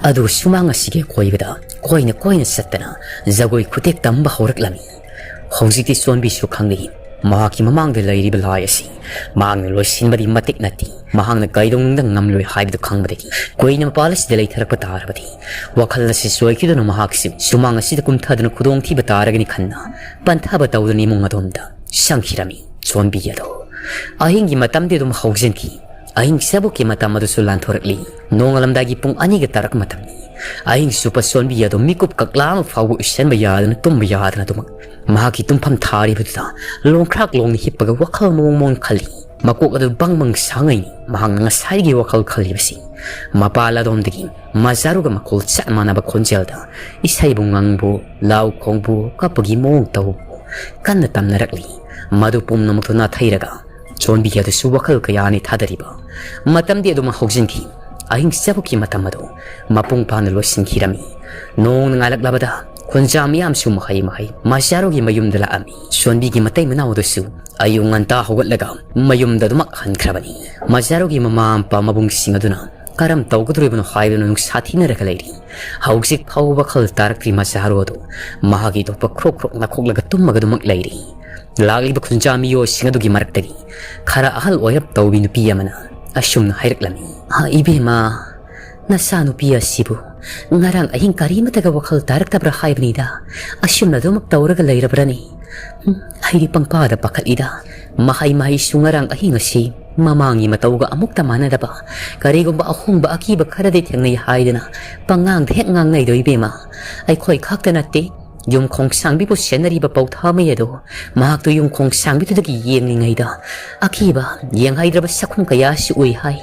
ꯑꯗꯨꯒ ꯁꯨꯃꯥꯡ ꯑꯁꯤꯒꯤ ꯑꯀꯣꯏꯕꯗ ꯀꯣꯏꯅ ꯀꯣꯏꯅ ꯆꯠꯇꯅ ꯖꯒꯣꯏ ꯈꯨꯇꯦꯛ ꯇꯝꯕ ꯍꯧꯔꯛꯂꯝꯃꯤ꯫ ꯍꯧꯖꯤꯛꯇꯤ ꯁꯣꯟꯕꯤꯁꯨ ꯈꯪꯂꯤ, ꯃꯍꯥꯛꯀꯤ ꯃꯃꯥꯡꯗ ꯂꯩꯔꯤꯕ ꯂꯥꯏ ꯑꯁꯤ ꯃꯍꯥꯛꯅ ꯂꯣꯏꯁꯤꯟꯕꯗꯤ ꯃꯇꯤꯛ ꯅꯠꯇꯦ꯫ ꯃꯍꯥꯛꯅ ꯀꯩꯗꯧꯅꯨꯡꯗ ꯉꯝꯂꯣꯏ ꯍꯥꯏꯕꯗꯨ ꯈꯪꯕꯗꯒꯤ ꯀꯨꯏꯅ ꯃꯄꯥꯜ ꯑꯁꯤꯗ ꯂꯩꯊꯔꯛꯄ ꯇꯥꯔꯕꯗꯤ ꯋꯥꯈꯜ ꯑꯁꯤ ꯆꯣꯏꯈꯤꯗꯨꯅ ꯃꯍꯥꯛꯁꯨ ꯁꯨꯃꯥꯡ ꯑꯁꯤꯗ ꯀꯨꯝꯊꯗꯨꯅ ꯈꯨꯗꯣꯡꯊꯤꯕ ꯇꯥꯔꯒꯅꯤ ꯈꯟꯅ ꯄꯟꯊꯥꯕ ꯇꯧꯗꯨꯅ ꯏꯃꯨꯡ ꯑꯗꯣꯝꯗ ꯆꯪꯈꯤꯔꯝꯃꯤ꯫ ꯁꯣꯟꯕꯤ ꯑꯗꯣ ꯑꯍꯤꯡꯒꯤ ꯃꯇꯝꯗꯤ ꯑꯗꯨꯝ ꯍꯧꯖꯤꯟꯈꯤ꯫ ꯑꯍꯤꯡ ꯆꯕꯨꯛꯀꯤ ꯃꯇꯝ ꯑꯗꯨꯁꯨ ꯂꯥꯟꯊꯣꯔꯛꯂꯤ꯫ ꯅꯣꯡꯉꯥꯂꯝꯗꯥꯏꯒꯤ ꯄꯨꯡ ꯑꯅꯤꯒ ꯇꯥꯔꯛꯄ ꯃꯇꯝꯅꯤ꯫ ꯑꯍꯤꯡ ꯆꯨꯞꯄ ꯁꯣꯟꯕꯤ ꯑꯗꯣ ꯃꯤꯀꯨꯞ ꯀꯛꯂꯥ ꯑꯃ ꯐꯥꯎꯕ ꯎꯏꯁꯟꯕ ꯌꯥꯗꯅ, ꯇꯨꯝꯕ ꯌꯥꯗꯅ ꯑꯗꯨꯃꯛ ꯃꯍꯥꯛꯀꯤ ꯇꯨꯝꯐꯝ ꯊꯥꯔꯤꯕꯗꯨꯗ ꯂꯣꯡꯈ꯭ꯔꯥꯛ ꯂꯣꯡꯅ ꯍꯤꯞꯄꯒ ꯋꯥꯈꯜ ꯃꯑꯣꯡ ꯃꯑꯣꯡ ꯈꯜꯂꯤ꯫ ꯃꯀꯣꯛ ꯑꯗꯨ ꯕꯪ ꯕꯪ ꯁꯥꯡꯉꯩꯅꯤ꯫ ꯃꯍꯥꯛꯅ ꯉꯁꯥꯏꯒꯤ ꯋꯥꯈꯜ ꯈꯜꯂꯤꯕꯁꯤ ꯃꯄꯥꯜ ꯑꯗꯣꯝꯗꯒꯤ ꯃꯖꯥꯔꯨꯒ ꯃꯈꯣꯜ ꯆꯞ ꯃꯥꯟꯅꯕ ꯈꯣꯟꯖꯦꯜꯗ ꯏꯁꯩꯕꯨ ꯉꯪꯕꯨ, ꯂꯥꯎ ꯈꯣꯡꯕꯨ, ꯀꯞꯄꯒꯤ ꯃꯑꯣꯡ ꯇꯧꯕꯨ ꯀꯟꯅ ꯇꯝꯅꯔꯛꯂꯤ꯫ ꯃꯗꯨ ꯄꯨꯝꯅꯃꯛꯇꯨ ꯅꯥꯊꯩꯔꯒ ꯆꯣꯟꯕꯤ ꯑꯗꯨꯁꯨ ꯋꯥꯈꯜ ꯀꯌꯥꯅꯤ ꯊꯥꯗꯔꯤꯕ꯫ ꯃꯇꯝꯗꯤ ꯑꯗꯨꯃꯛ ꯍꯧꯖꯤꯟꯈꯤ꯫ ꯑꯍꯤꯡ ꯆꯕꯨꯛꯀꯤ ꯃꯇꯝ ꯑꯗꯨ ꯃꯄꯨꯡ ꯐꯥꯅ ꯂꯣꯏꯁꯤꯟꯈꯤꯔꯝꯃꯤ꯫ ꯅꯣꯡꯅ ꯉꯥꯜꯂꯛꯂꯕꯗ ꯈꯨꯟꯖꯥ ꯃꯤꯌꯥꯝꯁꯨ ꯃꯍꯩ ꯃꯍꯩ ꯃꯖꯥꯔꯨꯒꯤ ꯃꯌꯨꯝꯗ ꯂꯥꯛꯑꯝꯃꯤ꯫ ꯆꯣꯟꯕꯤꯒꯤ ꯃꯇꯩ ꯃꯅꯥꯎ ꯑꯗꯨꯁꯨ ꯑꯌꯨꯛ ꯉꯟꯇꯥ ꯍꯧꯒꯠꯂꯒ ꯃꯌꯨꯝꯗ ꯑꯗꯨꯃꯛ ꯍꯟꯈ꯭ꯔꯕꯅꯤ꯫ ꯃꯖꯥꯔꯨꯒꯤ ꯃꯃꯥ ꯃꯄꯥ ꯃꯕꯨꯡꯁꯤꯡ ꯑꯗꯨꯅ ꯀꯔꯝ ꯇꯧꯒꯗꯧꯔꯤꯕꯅꯣ ꯍꯥꯏꯗꯨꯅ ꯅꯨꯡꯁꯥ ꯊꯤꯅꯔꯒ ꯂꯩꯔꯤ꯫ ꯍꯧꯖꯤꯛ ꯐꯥꯎꯕ ꯋꯥꯈꯜ ꯇꯥꯔꯛꯇ꯭ꯔꯤ ꯃꯖꯥꯔꯨ ꯑꯗꯨ ꯃꯍꯥꯛꯀꯤ ꯊꯣꯛꯄ ꯈ꯭ꯔꯣꯛ ꯈ꯭ꯔꯣꯛ ꯅꯥꯈꯣꯛꯂꯒ ꯇꯨꯝꯃꯒ ꯑꯗꯨꯃꯛ ꯂꯩꯔꯤ꯫ ꯂꯥꯛꯂꯤꯕ ꯈꯨꯟꯖꯥ ꯃꯤꯑꯣꯏꯁꯤꯡ ꯑꯗꯨꯒꯤ ꯃꯔꯛꯇꯒꯤ ꯈꯔ ꯑꯍꯜ ꯑꯣꯏꯔꯞ ꯇꯧꯕꯤ ꯅꯨꯄꯤ ꯑꯃꯅ ꯑꯁꯨꯝꯅ ꯍꯥꯏꯔꯛꯂꯝꯃꯤ꯫ "ꯍꯥ, ꯏꯕꯦꯝꯃ, ꯅꯆꯥꯅꯨꯄꯤ ꯑꯁꯤꯕꯨ ꯉꯔꯥꯡ ꯑꯍꯤꯡ ꯀꯔꯤꯃꯠꯇꯒ ꯋꯥꯈꯜ ꯇꯥꯔꯛꯇꯕ꯭ꯔꯥ ꯍꯥꯏꯕꯅꯤꯗ꯫ ꯑꯁꯨꯝꯅ ꯑꯗꯨꯃꯛ ꯇꯧꯔꯒ ꯂꯩꯔꯕ꯭ꯔꯅꯤ? ꯎꯝ, ꯑꯩꯗꯤ ꯄꯪꯄꯥꯗ ꯄꯥꯈꯠꯂꯤꯗ꯫ ꯃꯍꯩ ꯃꯍꯩꯁꯨ ꯉꯔꯥꯡ ꯑꯍꯤꯡ ꯑꯁꯤ ꯃꯃꯥꯡꯒꯤ ꯃꯇꯧꯒ ꯑꯃꯨꯛꯇ ꯃꯥꯟꯅꯗꯕ, ꯀꯔꯤꯒꯨꯝꯕ ꯑꯍꯣꯡꯕ ꯑꯀꯤꯕ ꯈꯔꯗꯤ ꯊꯦꯡꯅꯩ ꯍꯥꯏꯗꯅ ꯄꯉꯥꯡꯗ ꯍꯦꯛ ꯉꯥꯡꯅꯩꯗꯣ ꯏꯕꯦꯝꯃ꯫ ꯑꯩꯈꯣꯏ ꯈꯛꯇ ꯅꯠꯇꯦ, ꯌꯨꯝ ꯈꯣꯡꯁꯥꯡꯕꯤꯕꯨ ꯁꯦꯟꯅꯔꯤꯕ ꯄꯧꯊꯥꯃꯩ ꯑꯗꯣ, ꯃꯍꯥꯛꯇꯨ ꯌꯨꯝ ꯈꯣꯡꯁꯥꯡꯕꯤꯗꯨꯗꯒꯤ ꯌꯦꯡꯂꯤꯉꯩꯗ ꯑꯀꯤꯕ, ꯌꯦꯡꯍꯩꯗ꯭ꯔꯕ ꯁꯛꯈꯨꯝ ꯀꯌꯥꯁꯨ ꯎꯏ ꯍꯥꯏ꯫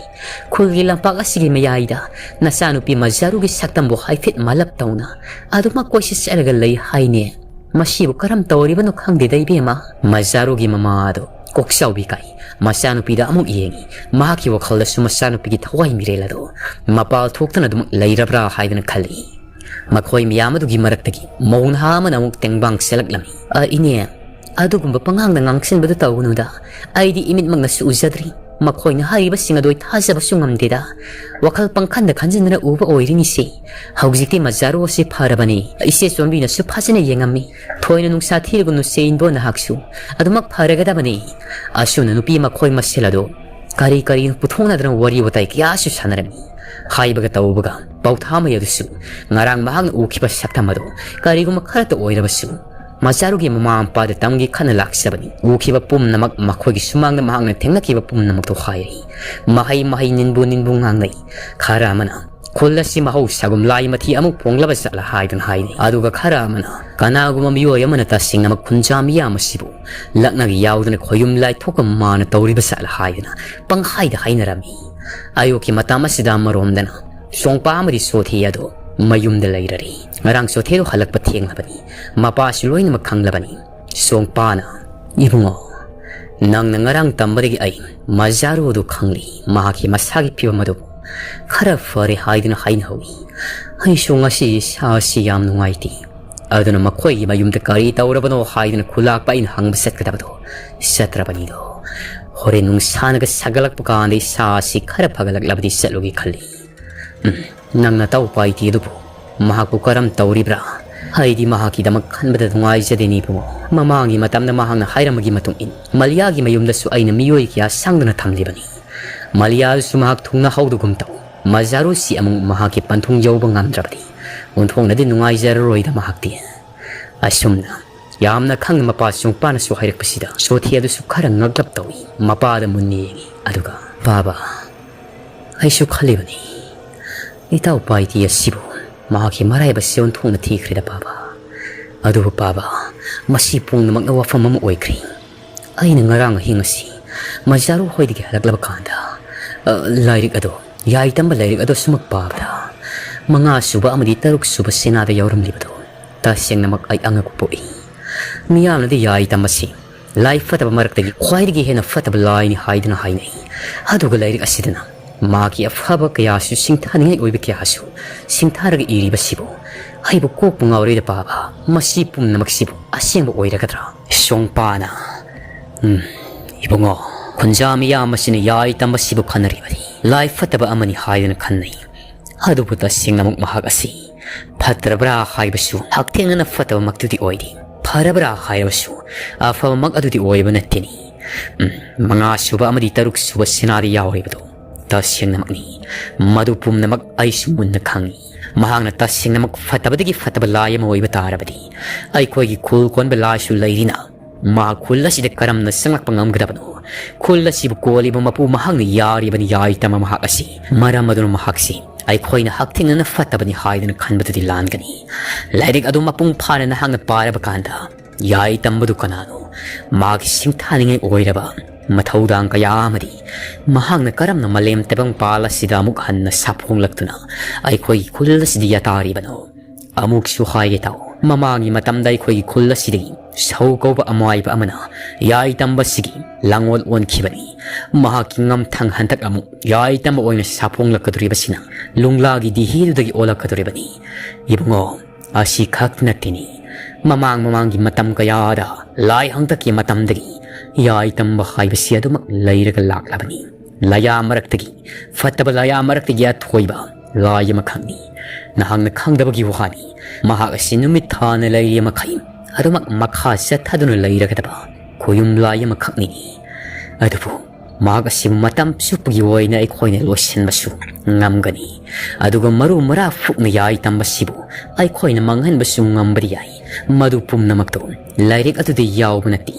ꯈꯨꯜꯒꯤ ꯂꯝꯄꯥꯛ ꯑꯁꯤꯒꯤ ꯃꯌꯥꯏꯗ ꯅꯆꯥꯅꯨꯄꯤ ꯃꯖꯥꯔꯨꯒꯤ ꯁꯛꯇꯝꯕꯨ ꯍꯥꯏꯐꯦꯠ ꯃꯥꯜꯂꯞ ꯇꯧꯅ ꯑꯗꯨꯃꯛ ꯀꯣꯏꯆꯠ ꯆꯠꯂꯒ ꯂꯩ ꯍꯥꯏꯅꯦ꯫ ꯃꯁꯤꯕꯨ ꯀꯔꯝ ꯇꯧꯔꯤꯕꯅꯣ ꯈꯪꯗꯦꯗ ꯏꯕꯦꯝꯃ꯫ ꯃꯖꯥꯔꯨꯒꯤ ꯃꯃꯥ ꯑꯗꯣ ꯀꯣꯛꯆꯥꯎꯕꯤ ꯀꯥꯏ꯫ ꯃꯆꯥꯅꯨꯄꯤꯗ ꯑꯃꯨꯛ ꯌꯦꯡꯉꯤ꯫ ꯃꯍꯥꯛꯀꯤ ꯋꯥꯈꯜꯗꯁꯨ ꯃꯆꯥꯅꯨꯄꯤꯒꯤ ꯊꯋꯥꯏ ꯃꯤꯔꯦꯜ ꯑꯗꯣ ꯃꯄꯥꯜ ꯊꯣꯛꯇꯅ ꯑꯗꯨꯃꯛ ꯂꯩꯔꯕ꯭ꯔꯥ ꯍꯥꯏꯗꯅ ꯈꯜꯂꯤ꯫ ꯃꯈꯣꯏ ꯃꯌꯥꯝ ꯑꯗꯨꯒꯤ ꯃꯔꯛꯇꯒꯤ ꯃꯧ ꯅꯍꯥ ꯑꯃꯅ ꯑꯃꯨꯛ ꯇꯦꯡꯕꯥꯡ ꯆꯦꯜꯂꯛꯂꯝꯃꯤ꯫ "ꯑ, ꯏꯅꯦ, ꯑꯗꯨꯒꯨꯝꯕ ꯄꯉꯥꯡꯗ ꯉꯥꯡꯁꯤꯟꯕꯗꯨ ꯇꯧꯒꯅꯨꯗ꯫ ꯑꯩꯗꯤ ꯏꯃꯤꯠꯃꯛꯅꯁꯨ ꯎꯖꯗ꯭ꯔꯤ꯫ ꯃꯈꯣꯏꯅ ꯍꯥꯏꯔꯤꯕꯁꯤꯡ ꯑꯗꯨ ꯑꯩ ꯊꯥꯖꯕꯁꯨ ꯉꯝꯗꯦꯗ꯫ ꯋꯥꯈꯜ ꯄꯪꯈꯟꯗ ꯈꯟꯖꯤꯟꯗꯨꯅ ꯎꯕ ꯑꯣꯏꯔꯤꯅꯤꯁꯦ꯫ ꯍꯧꯖꯤꯛꯇꯤ ꯃꯖꯥꯔꯨ ꯑꯁꯤ ꯐꯔꯕꯅꯤ꯫ ꯏꯆꯦ ꯆꯣꯟꯕꯤꯅꯁꯨ ꯐꯖꯅ ꯌꯦꯡꯉꯝꯃꯤ꯫ ꯊꯣꯏꯅ ꯅꯨꯡꯁꯥ ꯊꯤꯔꯨꯒꯅꯨꯁꯦ ꯏꯟꯗꯣ, ꯅꯍꯥꯛꯁꯨ꯫ ꯑꯗꯨꯃꯛ ꯐꯔꯒꯗꯕꯅꯤ꯫" ꯑꯁꯨꯝꯅ ꯅꯨꯄꯤ ꯃꯈꯣꯏ ꯃꯁꯦꯜ ꯑꯗꯨ ꯀꯔꯤ ꯀꯔꯤꯅꯣ ꯄꯨꯊꯣꯛꯅꯗꯨꯅ ꯋꯥꯔꯤ ꯋꯥꯇꯥꯏ ꯀꯌꯥꯁꯨ ꯁꯥꯟꯅꯔꯝꯃꯤ꯫ ꯍꯥꯏꯕꯒ ꯇꯧꯕꯒ ꯄꯧꯊꯥꯃꯩ ꯑꯗꯨꯁꯨ ꯉꯔꯥꯡ ꯃꯍꯥꯛꯅ ꯎꯈꯤꯕ ꯁꯛꯇꯝ ꯑꯗꯨ ꯀꯔꯤꯒꯨꯝꯕ ꯈꯔꯇ ꯑꯣꯏꯔꯕꯁꯨ ꯃꯆꯥꯔꯨꯒꯤ ꯃꯃꯥ ꯃꯄꯥꯗ ꯇꯝꯒꯦ ꯈꯟꯅ ꯂꯥꯛꯆꯕꯅꯤ꯫ ꯎꯈꯤꯕ ꯄꯨꯝꯅꯃꯛ, ꯃꯈꯣꯏꯒꯤ ꯁꯨꯃꯥꯡꯗ ꯃꯍꯥꯛꯅ ꯊꯦꯡꯅꯈꯤꯕ ꯄꯨꯝꯅꯃꯛꯇꯨ ꯍꯥꯏꯔꯤ꯫ ꯃꯍꯩ ꯃꯍꯩ, ꯅꯤꯟꯕꯨ ꯅꯤꯟꯕꯨ ꯉꯥꯡꯅꯩ꯫ ꯈꯔ ꯑꯃꯅ ꯈꯨꯜ ꯑꯁꯤ ꯃꯍꯧꯁꯥꯒꯨꯝ ꯂꯥꯏ ꯃꯊꯤ ꯑꯃꯨꯛ ꯐꯣꯡꯂꯕ ꯖꯥꯠꯂ ꯍꯥꯏꯗꯨꯅ ꯍꯥꯏꯅꯩ꯫ ꯑꯗꯨꯒ ꯈꯔ ꯑꯃꯅ ꯀꯅꯥꯒꯨꯝꯕ ꯃꯤꯑꯣꯏ ꯑꯃꯅ ꯇꯁꯦꯡꯅꯃꯛ ꯈꯨꯟꯖꯥ ꯃꯤꯌꯥꯝ ꯑꯁꯤꯕꯨ ꯂꯛꯅꯒ ꯌꯥꯎꯗꯨꯅ ꯈꯣꯌꯨꯝ ꯂꯥꯏꯊꯣꯛꯀ ꯃꯥꯅ ꯇꯧꯔꯤꯕ ꯖꯥꯠꯂ ꯍꯥꯏꯗꯨꯅ ꯄꯪꯍꯥꯏꯗ ꯍꯥꯏꯅꯔꯝꯃꯤ꯫ ꯑꯌꯨꯛꯀꯤ ꯃꯇꯝ ꯑꯁꯤꯗ ꯑꯃꯔꯣꯝꯗꯅ ꯁꯣꯡꯄꯥ ꯑꯃꯗꯤ ꯁꯣꯊꯤ ꯑꯗꯨ ꯃꯌꯨꯝꯗ ꯂꯩꯔꯔꯤ꯫ ꯉꯔꯥꯡ ꯆꯣꯊꯦꯗꯨ ꯍꯜꯂꯛꯄ ꯊꯦꯡꯂꯕꯅꯤ꯫ ꯃꯄꯥꯁꯨ ꯂꯣꯏꯅꯃꯛ ꯈꯪꯂꯕꯅꯤ꯫ ꯁꯣꯡꯄꯥꯅ, "ꯏꯕꯨꯡꯉꯣ, ꯅꯪꯅ ꯉꯔꯥꯡ ꯇꯝꯕꯗꯒꯤ ꯑꯩ ꯃꯖꯥꯔꯨ ꯑꯗꯨ ꯈꯪꯂꯤ꯫ ꯃꯍꯥꯛꯀꯤ ꯃꯁꯥꯒꯤ ꯐꯤꯕꯝ ꯑꯗꯨꯕꯨ ꯈꯔ ꯐꯔꯦ ꯍꯥꯏꯗꯨꯅ ꯍꯥꯏꯅꯍꯧꯏ꯫ ꯑꯩꯁꯨ ꯉꯁꯤ ꯏꯁꯥꯁꯤ ꯌꯥꯝ ꯅꯨꯡꯉꯥꯏꯇꯦ꯫ ꯑꯗꯨꯅ ꯃꯈꯣꯏꯒꯤ ꯃꯌꯨꯝꯗ ꯀꯔꯤ ꯇꯧꯔꯕꯅꯣ ꯍꯥꯏꯗꯨꯅ ꯈꯨꯂꯥꯛꯄ ꯑꯩꯅ ꯍꯪꯕ ꯆꯠꯀꯗꯕꯗꯣ ꯆꯠꯇ꯭ꯔꯕꯅꯤꯗꯣ꯫ ꯍꯣꯔꯦꯟ ꯅꯨꯡꯁꯥꯅꯒ ꯁꯥꯒꯠꯂꯛꯄ ꯀꯥꯟꯗ ꯏꯁꯥꯁꯤ ꯈꯔ ꯐꯒꯠꯂꯛꯂꯕꯗꯤ ꯆꯠꯂꯨꯒꯦ ꯈꯜꯂꯤ꯫ ꯎꯝ, ꯅꯪ ꯅꯇꯥꯎ ꯄꯥꯏꯇꯤ ꯑꯗꯨꯕꯨ ꯃꯍꯥꯛꯄꯨ ꯀꯔꯝ ꯇꯧꯔꯤꯕ꯭ꯔꯥ? ꯑꯩꯗꯤ ꯃꯍꯥꯛꯀꯤꯗꯃꯛ ꯈꯟꯕꯗ ꯅꯨꯡꯉꯥꯏꯖꯗꯦꯅꯦ ꯏꯕꯨꯡꯉꯣ꯫ ꯃꯃꯥꯡꯒꯤ ꯃꯇꯝꯗ ꯃꯍꯥꯛꯅ ꯍꯥꯏꯔꯝꯕꯒꯤ ꯃꯇꯨꯡ ꯏꯟ ꯃꯂꯤꯌꯥꯒꯤ ꯃꯌꯨꯝꯗꯁꯨ ꯑꯩꯅ ꯃꯤꯑꯣꯏ ꯀꯌꯥ ꯁꯪꯗꯨꯅ ꯊꯝꯂꯤꯕꯅꯤ꯫ ꯃꯂꯤꯌꯥꯗꯨꯁꯨ ꯃꯍꯥꯛ ꯊꯨꯡꯅꯍꯧꯗꯒꯨꯝ ꯇꯧ꯫ ꯃꯖꯥꯔꯨꯁꯤ ꯑꯃꯨꯛ ꯃꯍꯥꯛꯀꯤ ꯄꯟꯊꯨꯡ ꯌꯧꯕ ꯉꯝꯗ꯭ꯔꯕꯗꯤ ꯑꯣꯟꯊꯣꯛꯅꯗꯤ ꯅꯨꯡꯉꯥꯏꯖꯔꯔꯣꯏꯗ ꯃꯍꯥꯛꯇꯤ꯫" ꯑꯁꯨꯝꯅ ꯌꯥꯝꯅ ꯈꯪꯅ ꯃꯄꯥ ꯁꯣꯡꯄꯥꯅꯁꯨ ꯍꯥꯏꯔꯛꯄꯁꯤꯗ ꯁꯣꯊꯤ ꯑꯗꯨꯁꯨ ꯈꯔ ꯉꯛꯂꯞ ꯇꯧꯏ꯫ ꯃꯄꯥꯗ ꯃꯨꯟꯅ ꯌꯦꯡꯏ꯫ ꯑꯗꯨꯒ, "ꯄꯥꯕ, ꯑꯩꯁꯨ ꯈꯜꯂꯤꯕꯅꯤ, ꯏꯇꯥꯎ ꯄꯥꯏꯇꯤ ꯑꯁꯤꯕꯨ ꯃꯍꯥꯛꯀꯤ ꯃꯔꯥꯏꯕꯛꯁꯦ ꯑꯣꯟꯊꯣꯛꯅ ꯊꯤꯈ꯭ꯔꯦꯗ ꯄꯥꯕ꯫ ꯑꯗꯨꯕꯨ ꯄꯥꯕ, ꯃꯁꯤ ꯄꯨꯝꯅꯃꯛꯅ ꯋꯥꯐꯝ ꯑꯃ ꯑꯣꯏꯈ꯭ꯔꯦ꯫ ꯑꯩꯅ ꯉꯔꯥꯡ ꯑꯍꯤꯡ ꯑꯁꯤ ꯃꯖꯥꯔꯨ ꯍꯣꯏꯗꯒꯤ ꯍꯜꯂꯛꯂꯕ ꯀꯥꯟꯗ, ꯑ, ꯂꯥꯏꯔꯤꯛ ꯑꯗꯨ, ꯌꯥꯏ ꯇꯝꯕ ꯂꯥꯏꯔꯤꯛ ꯑꯗꯨ ꯁꯨꯃꯛ ꯄꯥꯕꯗ, ꯃꯉꯥ ꯁꯨꯕ ꯑꯃꯗꯤ ꯇꯔꯨꯛ ꯁꯨꯕ ꯁꯦꯅꯥꯗ ꯌꯥꯎꯔꯝꯂꯤꯕꯗꯨ ꯇꯁꯦꯡꯅꯃꯛ ꯑꯩ ꯑꯉꯛꯄ ꯄꯣꯛꯏ꯫ ꯃꯤꯌꯥꯝꯅꯗꯤ ꯌꯥꯏ ꯇꯝꯕꯁꯤ ꯂꯥꯏ ꯐꯠꯇꯕ ꯃꯔꯛꯇꯒꯤ ꯈ꯭ꯋꯥꯏꯗꯒꯤ ꯍꯦꯟꯅ ꯐꯠꯇꯕ ꯂꯥꯏꯅꯤ ꯍꯥꯏꯗꯨꯅ ꯍꯥꯏꯅꯩ꯫ ꯑꯗꯨꯒ ꯂꯥꯏꯔꯤꯛ ꯑꯁꯤꯗꯅ ꯃꯥꯒꯤ ꯑꯐꯕ ꯀꯌꯥꯁꯨ ꯁꯤꯡꯊꯥꯅꯤꯡꯉꯥꯏ ꯑꯣꯏꯕ ꯀꯌꯥꯁꯨ ꯁꯤꯡꯊꯥꯔꯒ ꯏꯔꯤꯕꯁꯤꯕꯨ ꯑꯩꯕꯨ ꯀꯣꯛꯄꯨ ꯉꯥꯎꯔꯦꯗ ꯄꯥꯕ꯫ ꯃꯁꯤ ꯄꯨꯝꯅꯃꯛꯁꯤꯕꯨ ꯑꯁꯦꯡꯕ ꯑꯣꯏꯔꯒꯗ꯭ꯔꯥ?" ꯁꯣꯡꯄꯥꯅ, "ꯎꯝ, ꯏꯕꯨꯡꯉꯣ, ꯈꯨꯟꯖꯥ ꯃꯤꯌꯥꯝ ꯑꯁꯤꯅ ꯌꯥꯏ ꯇꯝꯕꯁꯤꯕꯨ ꯈꯟꯅꯔꯤꯕꯗꯤ ꯂꯥꯏ ꯐꯠꯇꯕ ꯑꯃꯅꯤ ꯍꯥꯏꯗꯨꯅ ꯈꯟꯅꯩ꯫ ꯑꯗꯨꯕꯨ ꯇꯁꯦꯡꯅꯃꯛ ꯃꯍꯥꯛ ꯑꯁꯤ ꯐꯠꯇ꯭ꯔꯕ꯭ꯔꯥ ꯍꯥꯏꯕꯁꯨ ꯍꯛꯊꯦꯡꯅꯅ ꯐꯠꯇꯕꯃꯛꯇꯨꯗꯤ ꯑꯣꯏꯗꯦ, ꯐꯔꯕ꯭ꯔꯥ ꯍꯥꯏꯔꯕꯁꯨ ꯑꯐꯕꯃꯛ ꯑꯗꯨꯗꯤ ꯑꯣꯏꯕ ꯅꯠꯇꯦꯅꯤ꯫ ꯎꯝ, ꯃꯉꯥ ꯁꯨꯕ ꯑꯃꯗꯤ ꯇꯔꯨꯛ ꯁꯨꯕ ꯁꯦꯅꯥꯗ ꯌꯥꯎꯔꯤꯕꯗꯣ ꯇꯁꯦꯡꯅꯃꯛꯅꯤ꯫ ꯃꯗꯨ ꯄꯨꯝꯅꯃꯛ ꯑꯩꯁꯨ ꯃꯨꯟꯅ ꯈꯪꯏ꯫ ꯃꯍꯥꯛꯅ ꯇꯁꯦꯡꯅꯃꯛ ꯐꯠꯇꯕꯗꯒꯤ ꯐꯠꯇꯕ ꯂꯥꯏ ꯑꯃ ꯑꯣꯏꯕ ꯇꯥꯔꯕꯗꯤ ꯑꯩꯈꯣꯏꯒꯤ ꯈꯨꯜ ꯀꯣꯟꯕ ꯂꯥꯏꯁꯨ ꯂꯩꯔꯤꯅ ꯃꯍꯥꯛ ꯈꯨꯜ ꯑꯁꯤꯗ ꯀꯔꯝꯅ ꯆꯪꯂꯛꯄ ꯉꯝꯒꯗꯕꯅꯣ? ꯈꯨꯜ ꯑꯁꯤꯕꯨ ꯀꯣꯜꯂꯤꯕ ꯃꯄꯨ ꯃꯍꯥꯛꯅ ꯌꯥꯔꯤꯕꯅꯤ ꯌꯥꯏ ꯇꯝꯕ ꯃꯍꯥꯛ ꯑꯁꯤ꯫ ꯃꯔꯝ ꯑꯗꯨꯅ ꯃꯍꯥꯛꯁꯤ ꯑꯩꯈꯣꯏꯅ ꯍꯛꯊꯦꯡꯅꯅ ꯐꯠꯇꯕꯅꯤ ꯍꯥꯏꯗꯨꯅ ꯈꯟꯕꯗꯨꯗꯤ ꯂꯥꯟꯒꯅꯤ꯫ ꯂꯥꯏꯔꯤꯛ ꯑꯗꯨ ꯃꯄꯨꯡ ꯐꯥꯅ ꯅꯍꯥꯛꯅ ꯄꯥꯔꯕ ꯀꯥꯟꯗ ꯌꯥꯏ ꯇꯝꯕꯗꯨ ꯀꯅꯥꯅꯣ? ꯃꯍꯥꯛꯀꯤ ꯁꯤꯡꯊꯥꯅꯤꯡꯉꯥꯏ ꯑꯣꯏꯔꯕ ꯃꯊꯧꯗꯥꯡ ꯀꯌꯥ ꯑꯃꯗꯤ ꯃꯍꯥꯛꯅ ꯀꯔꯝꯅ ꯃꯥꯂꯦꯝ ꯇꯥꯏꯕꯪꯄꯥꯜ ꯑꯁꯤꯗ ꯑꯃꯨꯛ ꯍꯟꯅ ꯁꯥꯐꯣꯡꯂꯛꯇꯨꯅ ꯑꯩꯈꯣꯏꯒꯤ ꯈꯨꯜ ꯑꯁꯤꯗ ꯌꯥꯇꯥꯔꯤꯕꯅꯣ? ꯑꯃꯨꯛꯁꯨ ꯍꯥꯏꯒꯦ ꯇꯥꯎ, ꯃꯃꯥꯡꯒꯤ ꯃꯇꯝꯗ ꯑꯩꯈꯣꯏꯒꯤ ꯈꯨꯜ ꯑꯁꯤꯗꯒꯤ ꯁꯧ ꯀꯧꯕ ꯑꯃꯥꯏꯕ ꯑꯃꯅ ꯌꯥꯏ ꯇꯝꯕꯁꯤꯒꯤ ꯂꯥꯡꯑꯣꯜ ꯑꯣꯟꯈꯤꯕꯅꯤ꯫ ꯃꯍꯥꯛꯀꯤ ꯉꯝꯊꯪ ꯍꯟꯗꯛ ꯑꯃꯨꯛ ꯌꯥꯏ ꯇꯝꯕ ꯑꯣꯏꯅ ꯁꯥꯐꯣꯡꯂꯛꯀꯗꯧꯔꯤꯕꯁꯤꯅ ꯂꯨꯡꯂꯥꯒꯤ ꯗꯤꯍꯤꯗꯨꯗꯒꯤ ꯑꯣꯜꯂꯛꯀꯗꯧꯔꯤꯕꯅꯤ꯫ ꯏꯕꯨꯡꯉꯣ, ꯑꯁꯤ ꯈꯛ ꯅꯠꯇꯦꯅꯤ, ꯃꯃꯥꯡ ꯃꯃꯥꯡꯒꯤ ꯃꯇꯝ ꯀꯌꯥꯗ ꯂꯥꯏ ꯍꯪꯇꯛꯀꯤ ꯃꯇꯝꯗꯒꯤ ꯌꯥꯏ ꯇꯝꯕ ꯍꯥꯏꯕꯁꯤ ꯑꯗꯨꯃꯛ ꯂꯩꯔꯒ ꯂꯥꯛꯂꯕꯅꯤ꯫ ꯂꯥꯏꯌꯥ ꯃꯔꯛꯇꯒꯤ, ꯐꯠꯇꯕ ꯂꯥꯏꯌꯥ ꯃꯔꯛꯇꯒꯤ ꯑꯊꯣꯏꯕ ꯂꯥꯏ ꯑꯃꯈꯛꯅꯤ꯫ ꯅꯍꯥꯛꯅ ꯈꯪꯗꯕꯒꯤ ꯋꯥꯅꯤ꯫ ꯃꯍꯥꯛ ꯑꯁꯤ ꯅꯨꯃꯤꯠ ꯊꯥꯅ ꯂꯩꯔꯤ ꯃꯈꯩ ꯑꯗꯨꯃꯛ ꯃꯈꯥ ꯆꯠꯊꯗꯨꯅ ꯂꯩꯔꯒꯗꯕ ꯈꯨꯌꯨꯝ ꯂꯥꯏ ꯑꯃꯈꯛꯅꯤ꯫ ꯑꯗꯨꯕꯨ ꯃꯍꯥꯛ ꯑꯁꯤꯕꯨ ꯃꯇꯝ ꯆꯨꯞꯄꯒꯤ ꯑꯣꯏꯅ ꯑꯩꯈꯣꯏꯅ ꯂꯣꯏꯁꯤꯟꯕꯁꯨ ꯉꯝꯒꯅꯤ꯫ ꯑꯗꯨꯒ ꯃꯔꯨ ꯃꯔꯥ ꯐꯨꯛꯅ ꯌꯥꯏ ꯇꯝꯕꯁꯤꯕꯨ ꯑꯩꯈꯣꯏꯅ ꯃꯥꯡꯍꯟꯕꯁꯨ ꯉꯝꯕꯗꯤ ꯌꯥꯏ꯫ ꯃꯗꯨ ꯄꯨꯝꯅꯃꯛꯇꯨ ꯂꯥꯏꯔꯤꯛ ꯑꯗꯨꯗ ꯌꯥꯎꯕ ꯅꯠꯇꯦ꯫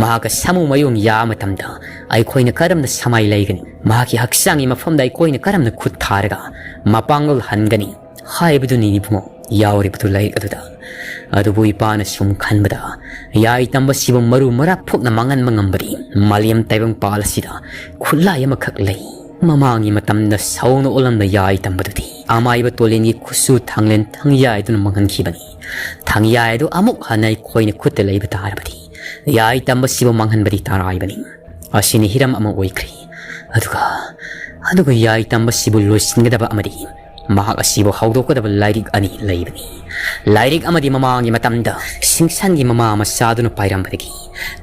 ꯃꯍꯥꯛꯀ ꯁꯥꯃꯨ ꯃꯌꯣꯡ ꯌꯥꯕ ꯃꯇꯝꯗ ꯑꯩꯈꯣꯏꯅ ꯀꯔꯝꯅ ꯁꯃꯥꯏ ꯂꯩꯒꯅꯤ? ꯃꯍꯥꯛꯀꯤ ꯍꯛꯆꯥꯡꯒꯤ ꯃꯐꯝꯗ ꯑꯩꯈꯣꯏꯅ ꯀꯔꯝꯅ ꯈꯨꯠ ꯊꯥꯔꯒ ꯃꯄꯥꯡꯒꯜ ꯍꯟꯒꯅꯤ ꯍꯥꯏꯕꯗꯨꯅꯤ ꯏꯕꯨꯡꯉꯣ, ꯌꯥꯎꯔꯤꯕꯗꯨ ꯂꯥꯏꯔꯤꯛ ꯑꯗꯨꯗ꯫ ꯑꯗꯨꯕꯨ ꯏꯄꯥꯅ ꯁꯨꯝ ꯈꯟꯕꯗ, ꯌꯥꯏ ꯇꯝꯕꯁꯤꯕꯨ ꯃꯔꯨ ꯃꯔꯥ ꯐꯣꯛꯅ ꯃꯥꯡꯍꯟꯕ ꯉꯝꯕꯗꯤ ꯃꯥꯂꯦꯝ ꯇꯥꯏꯕꯪꯄꯥꯜ ꯑꯁꯤꯗ ꯈꯨꯠꯂꯥꯏ ꯑꯃꯈꯛ ꯂꯩ꯫ ꯃꯃꯥꯡꯒꯤ ꯃꯇꯝꯗ ꯁꯧꯅ ꯑꯣꯜꯂꯝꯕ ꯌꯥꯏ ꯇꯝꯕꯗꯨꯗꯤ ꯑꯃꯥꯏꯕ ꯇꯣꯂꯦꯟꯒꯤ ꯈꯨꯠꯁꯨ ꯊꯥꯡꯂꯦꯟ ꯊꯥꯡꯌꯥꯏꯗꯨꯅ ꯃꯥꯡꯍꯟꯈꯤꯕꯅꯤ꯫ ꯊꯥꯡꯌꯥꯏ ꯑꯗꯨ ꯑꯃꯨꯛ ꯍꯟꯅ ꯑꯩꯈꯣꯏꯅ ꯈꯨꯠꯇ ꯂꯩꯕ ꯇꯥꯔꯕꯗꯤ ꯌꯥꯏ ꯇꯝꯕꯁꯤꯕꯨ ꯃꯥꯡꯍꯟꯕꯗꯤ ꯇꯥꯔꯥꯏꯕꯅꯤ꯫ ꯑꯁꯤꯅ ꯍꯤꯔꯝ ꯑꯃ ꯑꯣꯏꯈ꯭ꯔꯦ꯫ ꯑꯗꯨꯒ, ꯑꯗꯨꯒ ꯌꯥꯏ ꯇꯝꯕꯁꯤꯕꯨ ꯂꯣꯏꯁꯤꯟꯒꯗꯕ ꯑꯃꯗꯤ ꯃꯍꯥꯛ ꯑꯁꯤꯕꯨ ꯍꯧꯗꯣꯛꯀꯗꯕ ꯂꯥꯏꯔꯤꯛ ꯑꯅꯤ ꯂꯩꯕꯅꯤ꯫ ꯂꯥꯏꯔꯤꯛ ꯑꯃꯗꯤ ꯃꯃꯥꯡꯒꯤ ꯃꯇꯝꯗ ꯁꯤꯡꯁꯟꯒꯤ ꯃꯃꯥ ꯃꯆꯥꯗꯨꯅ ꯄꯥꯏꯔꯝꯕꯗꯒꯤ